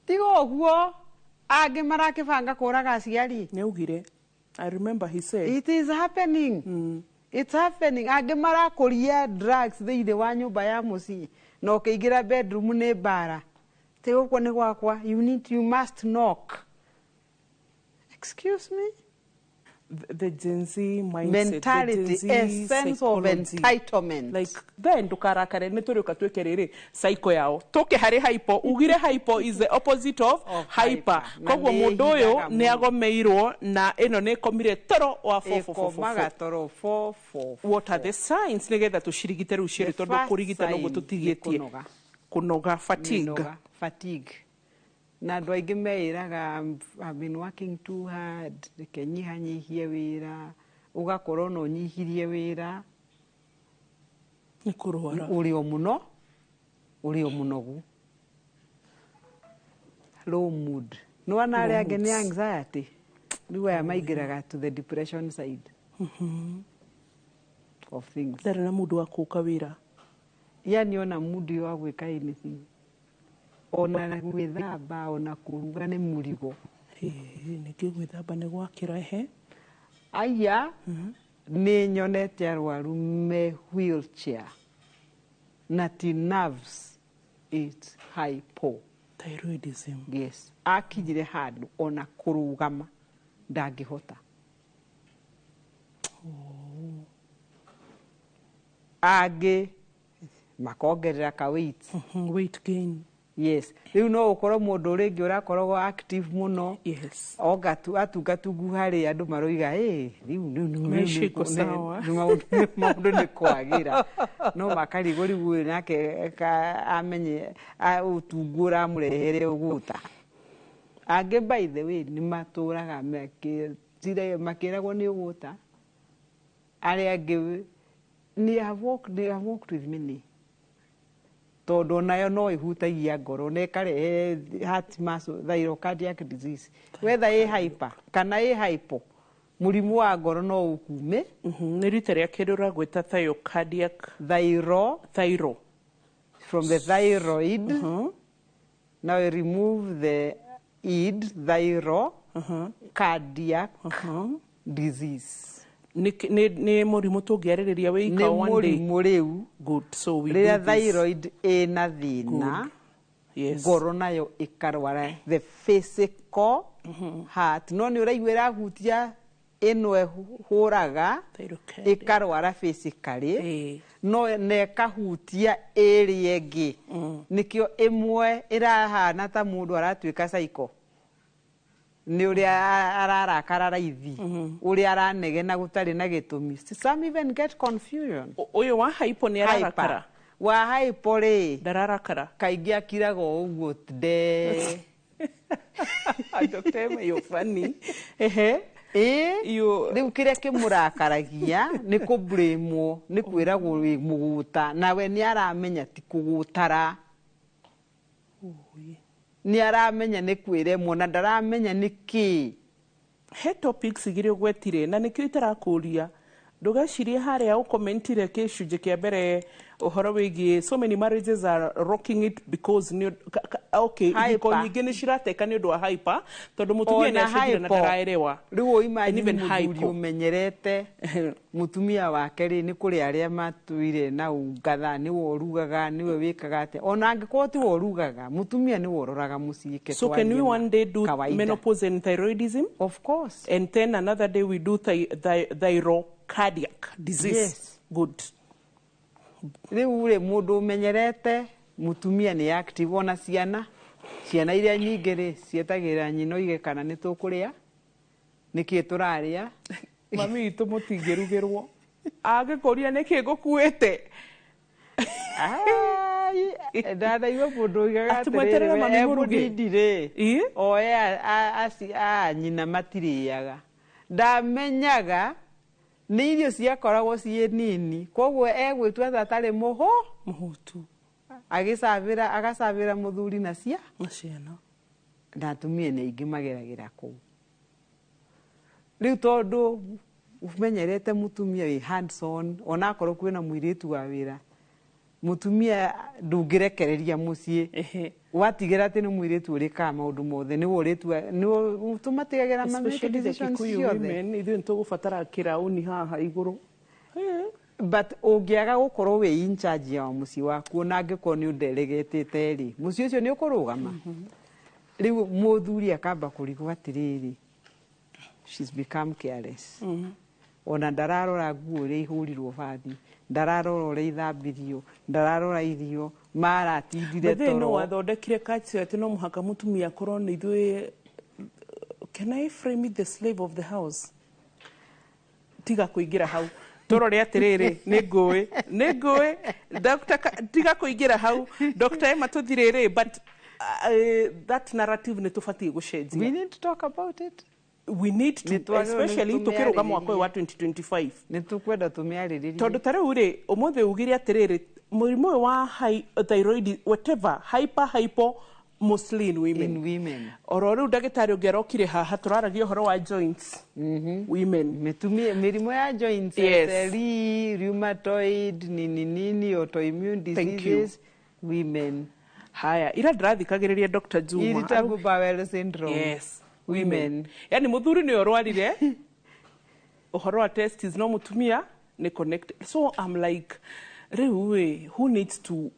Tiga ũguo, angĩ marakĩbanga kũraga aciari. Nĩ augire, I remember he said. It is happening. It's happening. Angĩ marakũria drugs thĩinĩ wa nyũmba ya mũciĩ, na ũkĩingĩra bedroom nĩ mbara, ti gũkũ nĩ gwakwa, you need, you must knock. Excuse me. The Gen Z mindset, Mentality, the Gen a Z sense of psychology. Entitlement. Like then ndukarakare, nĩ tũrĩũka twĩke rĩrĩ cycle yao, tũke harĩ hypo. Ugire hypo is the opposite of hyper. Na Koguo nĩ mũndũ ũyũ ĩhithaga nĩ mũno. agomeirwo na ĩno nĩ ĩkomire toro wa 4 Ĩkomaga toro 4 4. What are the signs, nĩgetha tũcirigite rĩu cierĩ, The tondũ first kũrigita noguo sign nĩ tũtigĩtie? kũnoga. Kũnoga, fatigue. Mĩnoga, fatigue, na andũ aingĩ meĩraga, "I've been working too hard, reke nyihanyihie wĩra." Ũgakorwo no ũnyihirie wĩra. Nĩ kũrwara. Ũrĩ o mũno, ũrĩ o mũnogu, low mood. Nĩwona arĩa angĩ nĩ Moods. anxiety, rĩu aya maingĩraga to the depression side of things. Ndarĩ na mũndũ wa kũka wĩra. Yani ona mood wa gwĩka anything, ona gwĩthamba, ona kũruga nĩ mũrigo. Nĩkĩ gwĩthamba nĩ gwakĩra ehe? Aya, nĩ nyonete arwaru me wheelchair na ti nerves, it's hypo. Thyroidism. Yes, akinyire handũ ona kũrũgama ndangĩhota. Angĩ makongerera ka weight. Weight gain. Yes, rĩu no ũkorwo mũndũ rĩngĩ ũrakoragwo active mũno. Yes. Oga atungatungu harĩ andũ maroiga, "Ĩ, rĩu rĩu rĩu Maisha rĩu iko sawa." Maũndũ nĩ kwagĩra, no makarigwo rĩu ũyũ nake amenye ũtungu ũramũrehere ũgũta. Angĩ, by the way, nĩ matũraga makĩragwo nĩ ũgũta. Arĩa angĩ nĩ have walked with many, tondũ onayo no ĩhutagia ngoro na ĩkarehe heart muscle, thyrocardiac disease, whether ĩ hyper kana ĩ hypo, mũrimũ wa ngoro no ũkume. Nĩ rita rĩa kerĩ ũragwĩta thyrocardiac. Thyro. Thyro. From the thyroid. Now you remove the id, thyro cardiac disease. Nĩ mũrimũ tũngĩarĩrĩria wĩ Nĩ ika one day. Mũrimũ rĩu. Good, so we Rĩrĩa do this. Thyroid ĩna thĩna, Good. Yes. ngoro nayo ĩkarwara, the physical heart, no nĩ ũraigua ĩrahutia ĩno ĩhũraga, ĩkarwara physically, no na ĩkahutia ĩrĩa ĩngĩ, nĩkĩo ĩmwe ĩrahana ta mũndũ aratuĩka psycho, nĩ ũrĩa ararakara raithi, ũrĩa aranegena gũtarĩ na gĩtũmi. Some even get confusion. Ũyũ wa hypo nĩ ararakara? Hyper. Wa hypo rĩ, ndararakara. Kaingĩ akiraga o ũguo nde. Dr. Emma, you're funny. Ehe. Ĩ, rĩu kĩrĩa kĩmũrakaragia nĩ kũblamwo, nĩ kwĩragwo wĩ mũgũta, nawe nĩ aramenya ti kũgũtara, nĩ aramenya nĩ kwĩremwo na ndaramenya nĩ kĩĩ. He topics igĩrĩ ũgwetire na nĩkĩo itarakũria. Ndũgecirie harĩa ũkomentire gĩcunjĩ kĩa mbere ũhoro wĩgiĩ so many marriages are rocking it because nĩ okay, ihiko Hyper. nyingĩ nĩ cirateka nĩ ũndũ wa hyper, tondũ mũtumia nĩ Ona acenjire na hypo. ndaraerewa. Rĩu And imagine even mũthuri hypo. ũmenyerete mũtumia wake rĩ, nĩ kũrĩ arĩa matũire na ungatha, nĩwe ũrugaga, nĩwe wĩkaga atĩa, ona angĩkorwo tiwe ũrugaga, mũtumia nĩwe ũroraga mũciĩ ke. So can we twarie one day do kawaida. menopause and thyroidism? Of course. And then another day we do thyrocardiac disease. Yes. Good. Rĩu rĩ, mũndũ ũmenyerete mũtumia nĩ active, ona ciana iria nyingĩ rĩ, cietagĩrĩra nyina oige kana nĩ tũkũrĩa, nĩkĩ tũrarĩa. Mami witũ mũtingĩrugĩrwo angĩkũria nĩkĩ ngũkuĩte. Ndanaigua mũndũ oigaga Atĩ mweterere atĩrĩrĩ, mami we mũruge. mũnini rĩ, oe a nyina matirĩaga, ndamenyaga nĩ irio ciakoragwo ciĩ nini, koguo egwĩtua ta atarĩ mũhũtu, agĩcabĩra, agacabĩra mũthuri na na ciana. Na atumia nĩ aingĩ mageragĩra kũu rĩu, tondũ ũmenyerete mũtumia wĩ hands on, onakorwo kwĩna mũirĩtu wa wĩra, mũtumia ndũngĩrekereria mũciĩ watigĩra atĩ nĩ mũirĩtu ũrĩkaga maũndũ mothe, nĩwe ũrĩtua, nĩwe tũmatigagĩra ma make Especially the decisions Kikuyu ciothe. women, ithuĩ nĩ tũgũbatara kĩraũni haha igũrũ. But ũngĩaga gũkorwo wĩ in charge ya mũciĩ waku, ona angĩkorwo nĩ ũnderegetĩte rĩ, mũciĩ ũcio nĩ ũkũrũgama. Rĩu mũthuri akamba kũrigwo atĩrĩrĩ, she's become careless, ona ndararora nguo ũrĩa ihũrirwo bathi, ndararora ũrĩa ithambirio, ndararora irio maratindire But then no toro. Wathondekire culture atĩ no mũhaka mũtumia akorwo nĩ ithuĩ, can I frame it, the slave of the house? Tiga kũingĩra hau, tũrore atĩrĩrĩ, nĩ ngũĩ Dr. Tiga kũingĩra hau, Dr. Emma, tũthirĩrĩ, but that narrative nĩ tũbatiĩ gũcenjia. We need to talk about it. We need to, Nĩ twagĩrĩirwo nĩ especially tũkĩrũga mwaka ũyũ wa 2025. Nĩ tũkwenda tũmĩarĩrĩrie. Tondũ ta rĩu rĩ, ũmũthĩ ugire atĩrĩrĩ, mũrimũ ũyũ wa thyroid, whatever, hyper, hypo, mostly in women. In women. Oro rĩu ndagĩtarĩ ũngĩ arokire haha, tũraragia ũhoro wa joints, women. Mĩtumia, mĩrimũ ya joints, SLE, rheumatoid, nini nini, autoimmune Thank you. diseases, women. Haya, ira ndĩrathikagĩrĩria Dr. Juma. Irritable bowel syndrome. Yes. Women. Yani mũthuri nĩwe ũrwarire ũhoro wa testis, no mũtumia nĩ connected. So I'm like, rĩu ĩ, who needs to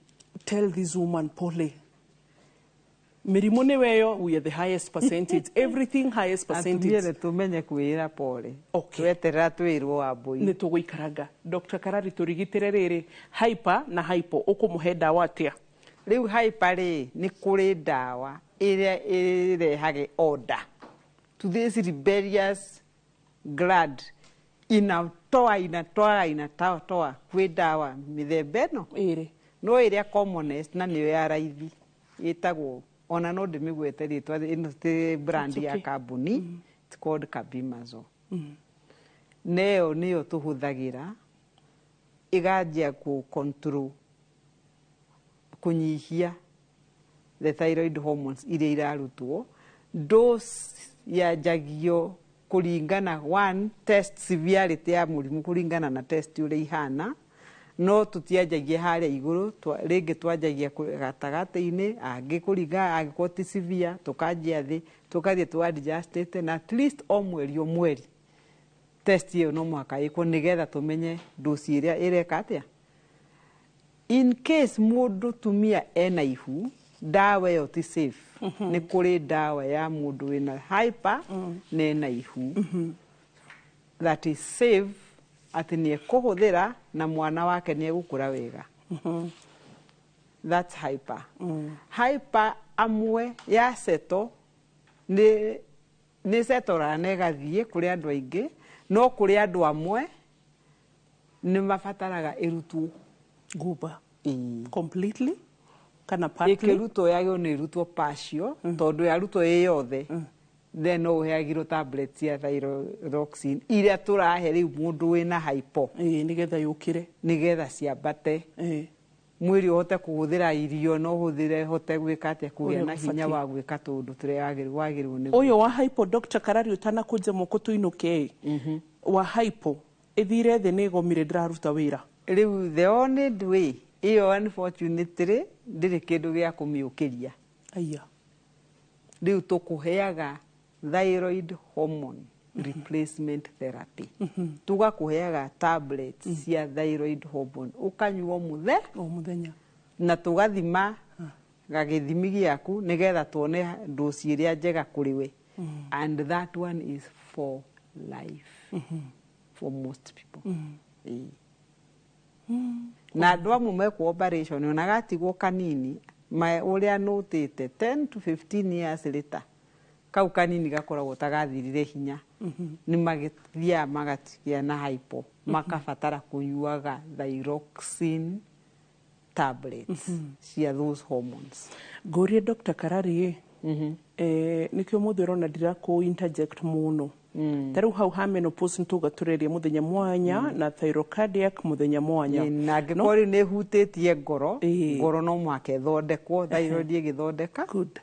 tell this woman pole? Mĩrimũ nĩ weyo, we are the highest percentage, everything highest Atumia percentage. nĩ tũmenye kwĩra pole. Okay. Tweterera twĩrwo wa mbũi. Nĩ tũgũikaranga. Dr. Karari, tũrigitĩre rĩrĩ, hyper na hypo, ũkũmũhe ndawa atĩa? Rĩu hyper rĩ, nĩ kũrĩ ndawa ĩrĩa ĩrehage order to this rebellious gland, inatoa inatoa inatoa. Kwĩ ndawa mĩthemba ĩno ĩrĩ, no ĩrĩa commonest na nĩyo ya raithi ĩtagwo, ona no ndĩmĩgwete rĩtwa, ĩno ti brand It's ya okay. kambuni, it's called Carbimazole. Neyo nĩyo tũhũthagĩra, ĩganjia kũ control, kũnyihia the thyroid hormones iria irarutwo. Dose yanjagio kũringana, one test severity ya mũrimũ, kũringana na test ũrĩa ihana, no tũtianjagia harĩa igũrũ, rĩngĩ twanjagia gatagatĩ-inĩ, angĩ kũringana, angĩkorwo ti severe tũkanjia thĩ, tũkathiĩ tũ adjustĩte, na at least o mweri o mweri test ĩyo no mũhaka ĩkwo, nĩgetha tũmenye dose ĩrĩa ĩreka atĩa. In case mũndũ tumia ena ihu, ndawa ĩyo ti safe. Nĩ kũrĩ ndawa ya mũndũ wĩna hyper na ena ihu that is safe, atĩ nĩ ekũhũthĩra na mwana wake nĩ egũkũra wega. That's hyper. Hyper amwe ya seto nĩ setoraga na ĩgathiĩ kũrĩ andũ aingĩ, no kũrĩ andũ amwe nĩ mabataraga ĩrutwo. Nguba completely kana partly? Ĩkĩrutwo yagĩrĩirwo nĩ ĩrutwo partial, tondũ yarutwo ĩ yothe, then no ũheagirwo tablet cia thyroxine iria tũrahe rĩu mũndũ wĩna hypo. Ĩĩ, nĩgetha yũkĩre. Nĩgetha ciambate, mwĩrĩ ũhote kũhũthĩra irio, no ũhũthĩre, hote gwĩka atĩa, kũgĩa Ũrĩa na hinya gũbatiĩ. Wa gwĩka tũũndũ tũrĩa wagĩrĩirwo nĩ. Ũyũ wa hypo, Dr. Karari, ũtanakũnja moko tũinũke, wa hypo Ĩthire thĩ, nĩ ĩgomire, ndĩraruta wĩra. Rĩu the only way ĩyo, unfortunately, ndĩrĩ kĩndũ gĩa kũmĩũkĩria. Aya. Rĩu tũkũheaga thyroid hormone replacement therapy, tũgakũheaga tablets cia thyroid hormone ũkanyua mũthe o mũthenya, na tũgathima gagĩthimi gĩaku nĩgetha tuone ndoci ĩrĩa njega kũrĩ we, and that one is for life for most people. Ĩĩ. Na andũ amwe mekwo operation ona gatigwo kanini, ũrĩa nũtĩte 10 to 15 years later, kau kanini gakoragwo ta gathirire hinya, nĩ magĩthiaga magatigia na hypo, makabatara kũnyuaga thyroxine tablets cia those hormones. Ngũrie Dr. Karari ĩ, nĩkĩo mũthĩ ũrona ndirakũ interject mũno. Ta rĩu hau ha menopause nĩtũga tũreria mũthenya mwanya, na thyrocardiac mũthenya mwanya. Na angĩkorwo rĩu nĩ ĩhutĩtie ngoro, ngoro no mũhaka ĩthondekwo, thyroid ĩgĩthondeka. Good,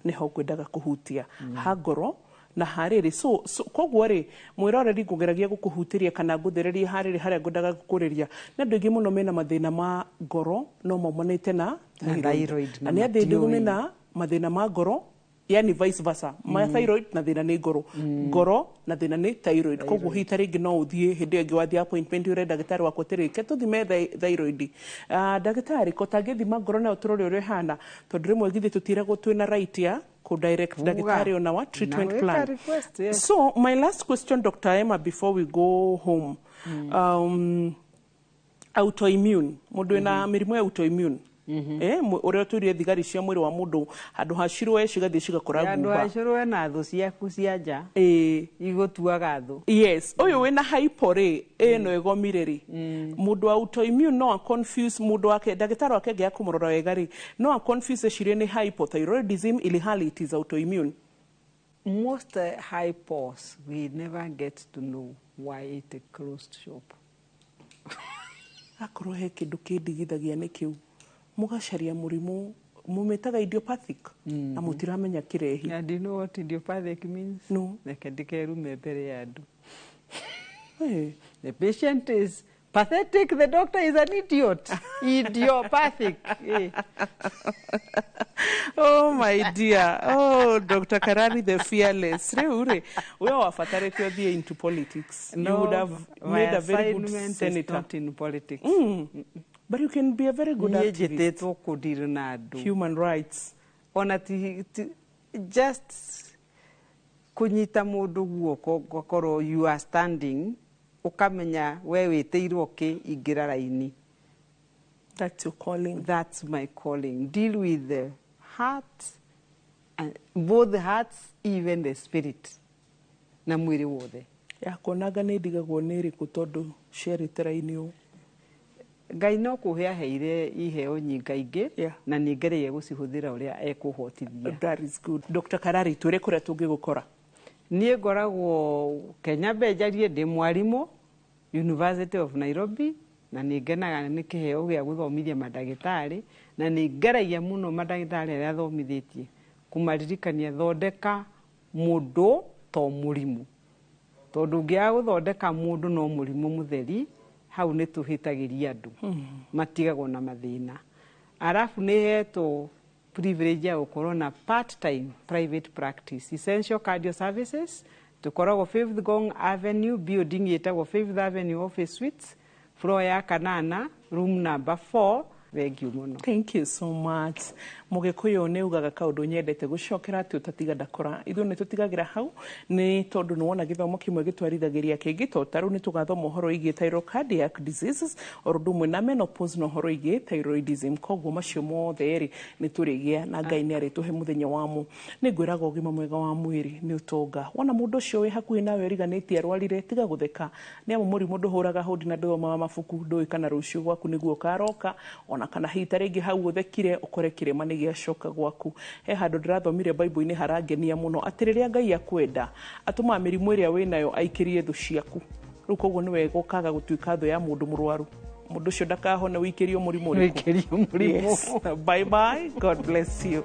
nĩho ngwendaga kũhutia ha ngoro na harĩrĩ. So koguo rĩ, mwĩroreri, ngũgeragia gũkũhutĩria kana ngũthererie harĩrĩ harĩa ngwendaga gũkũrĩria. Nĩ andũ aingĩ mũno mena mathĩna ma ngoro no maumanĩte na Na thyroid. Na nĩ andũ aingĩ mena mathĩna ma ngoro, yani vice versa, ma thyroid na thĩna nĩ ngoro, ngoro na thĩna nĩ thyroid. Koguo hihi ta rĩngĩ no ũthiĩ hĩndĩ ĩyo ĩngĩ wathiĩ appointment ũre ndagĩtarĩ waku atĩrĩ, ke tũthime thyroid. Ndagĩtarĩ ko tangĩthima ngoro nayo tũrore ũrĩa ĩhana, tondũ rĩmwe githĩ tũtiragwo twĩna right ya kũ direct ndagĩtarĩ ona wa treatment Na plan. wĩka request, yes. So my last question, Dr. Emma, before we go home, autoimmune, mũndũ wĩna mĩrimũ ya autoimmune, ũrĩa ũtũirie thigari cia mwĩrĩ wa mũndũ handũ ha cirũe cigathiĩ cigakora andũ ngumba. Acũrwe na thũ ciaku cia nja igũtuaga thũ. Yes, ũyũ wĩna hypo rĩ, ĩno ĩgomire rĩ, mũndũ wa autoimmune no a confuse mũndũ wake, ndagĩtarĩ wake angĩaga kũmũrora wega rĩ, no a confuse ecirie nĩ hypothyroidism ili hali it is autoimmune. Most hypos, we never get to know why it closed shop. Akorwo he kĩndũ kĩndigithagia nĩ kĩu, mũgacaria mũrimũ mũmĩtaga idiopathic na mũtiramenya kĩrehi. And do you know what idiopathic means? No. Reke ndikerume mbere ya andũ. Hey. The patient is pathetic, the doctor is an idiot. Idiopathic. Eh. Oh my dear. Oh, Dr. Karari the fearless. Rĩu rĩ, we wabatarĩte ũthiĩ into politics. You would have my made a very good assignment is senator. Not in politics. But you can be a very good Niĩ activist. njĩtĩtwo kũdeal na andũ. Human rights. Ona ti just kũnyita mũndũ guoko, ngakorwo you are standing, ũkamenya we wĩtĩirwo kĩ, ingĩra raini. That's your calling. That's my calling. Deal with the heart and both the hearts, even the spirit, na mwĩrĩ wothe. Yakuonaga nĩ ndigagwo nĩ ĩrĩkũ tondũ ciarĩte raini ũũ. Ngai no kũhe aheire iheo nyingaingĩ, na nĩ ngereire gũcihũthĩra ũrĩa ekũhotithia. That is good. Dr. Karari, twĩre kũrĩa tũngĩgũkora. Niĩ ngoragwo Kenya, Mbenjarie, ndĩ mwarimũ University of Nairobi, na nĩ ngenaga nĩ kĩheo gĩa gũthomithia mandagĩtarĩ, na nĩ ngeragia mũno mandagĩtarĩ arĩa thomithĩtie kũmaririkania, thondeka mũndũ to mũrimũ, tondũ ũngĩaga gũthondeka mũndũ no mũrimũ mũtheri, hau nĩ tũhĩtagĩria andũ matigagwo na mathĩna. Arabu nĩ hetwo privilege ya gũkorwo na part time private practice, Essential Cardio Services. Tũkoragwo Fifth Gong Avenue, building ĩtagwo Fifth Avenue Office Suites, floor ya kanana, room number 4. Thank you mũno. Thank you so much. Mũgĩkũyũ nĩ ugaga kaũndũ nyendete gũcokera atĩ ũtatiga ndakora. Ithuĩ nĩ tũtigagĩra hau nĩ tondũ nĩ wona gĩthomo kĩmwe gĩtwarithagĩria kĩngĩ, to tarĩu nĩ tũgathoma ũhoro wĩgiĩ thyrocardiac diseases o ũndũ ũmwe na menopause na ũhoro wĩgiĩ thyroidism. Koguo macio mothe rĩ, nĩ tũrĩgĩa na Ngai nĩ arĩtũhe mũthenya wamo. Nĩ ngwĩraga ũgima mwega wa mwĩrĩ nĩ ũtonga. Wona mũndũ ũcio wĩ hakuhĩ nawe ũriganĩtie arwarire, tiga gũtheka, nĩ amu mũrimũ ndũhũraga hũndi na ndũthomaga mabuku. Ndũĩ kana rũciũ gwaku nĩguo ũkaroka, ona kana hihi ta rĩngĩ hau ũthekire ũkore kĩrĩma nĩ gĩacoka gwaku. He handũ ndĩrathomire Bible-inĩ harangenia mũno, atĩ rĩrĩa Ngai akwenda atũmaga mĩrimũ ĩrĩa wĩnayo aikĩrie thũ ciaku. Rĩu koguo nĩ wega ũkaga gũtuĩka thũ ya mũndũ mũrwaru, mũndũ ũcio ndakahone wĩikĩrio mũrimũ ũrĩkũ. Wĩikĩrio mũrimũ. Yes. Bye bye, God bless you.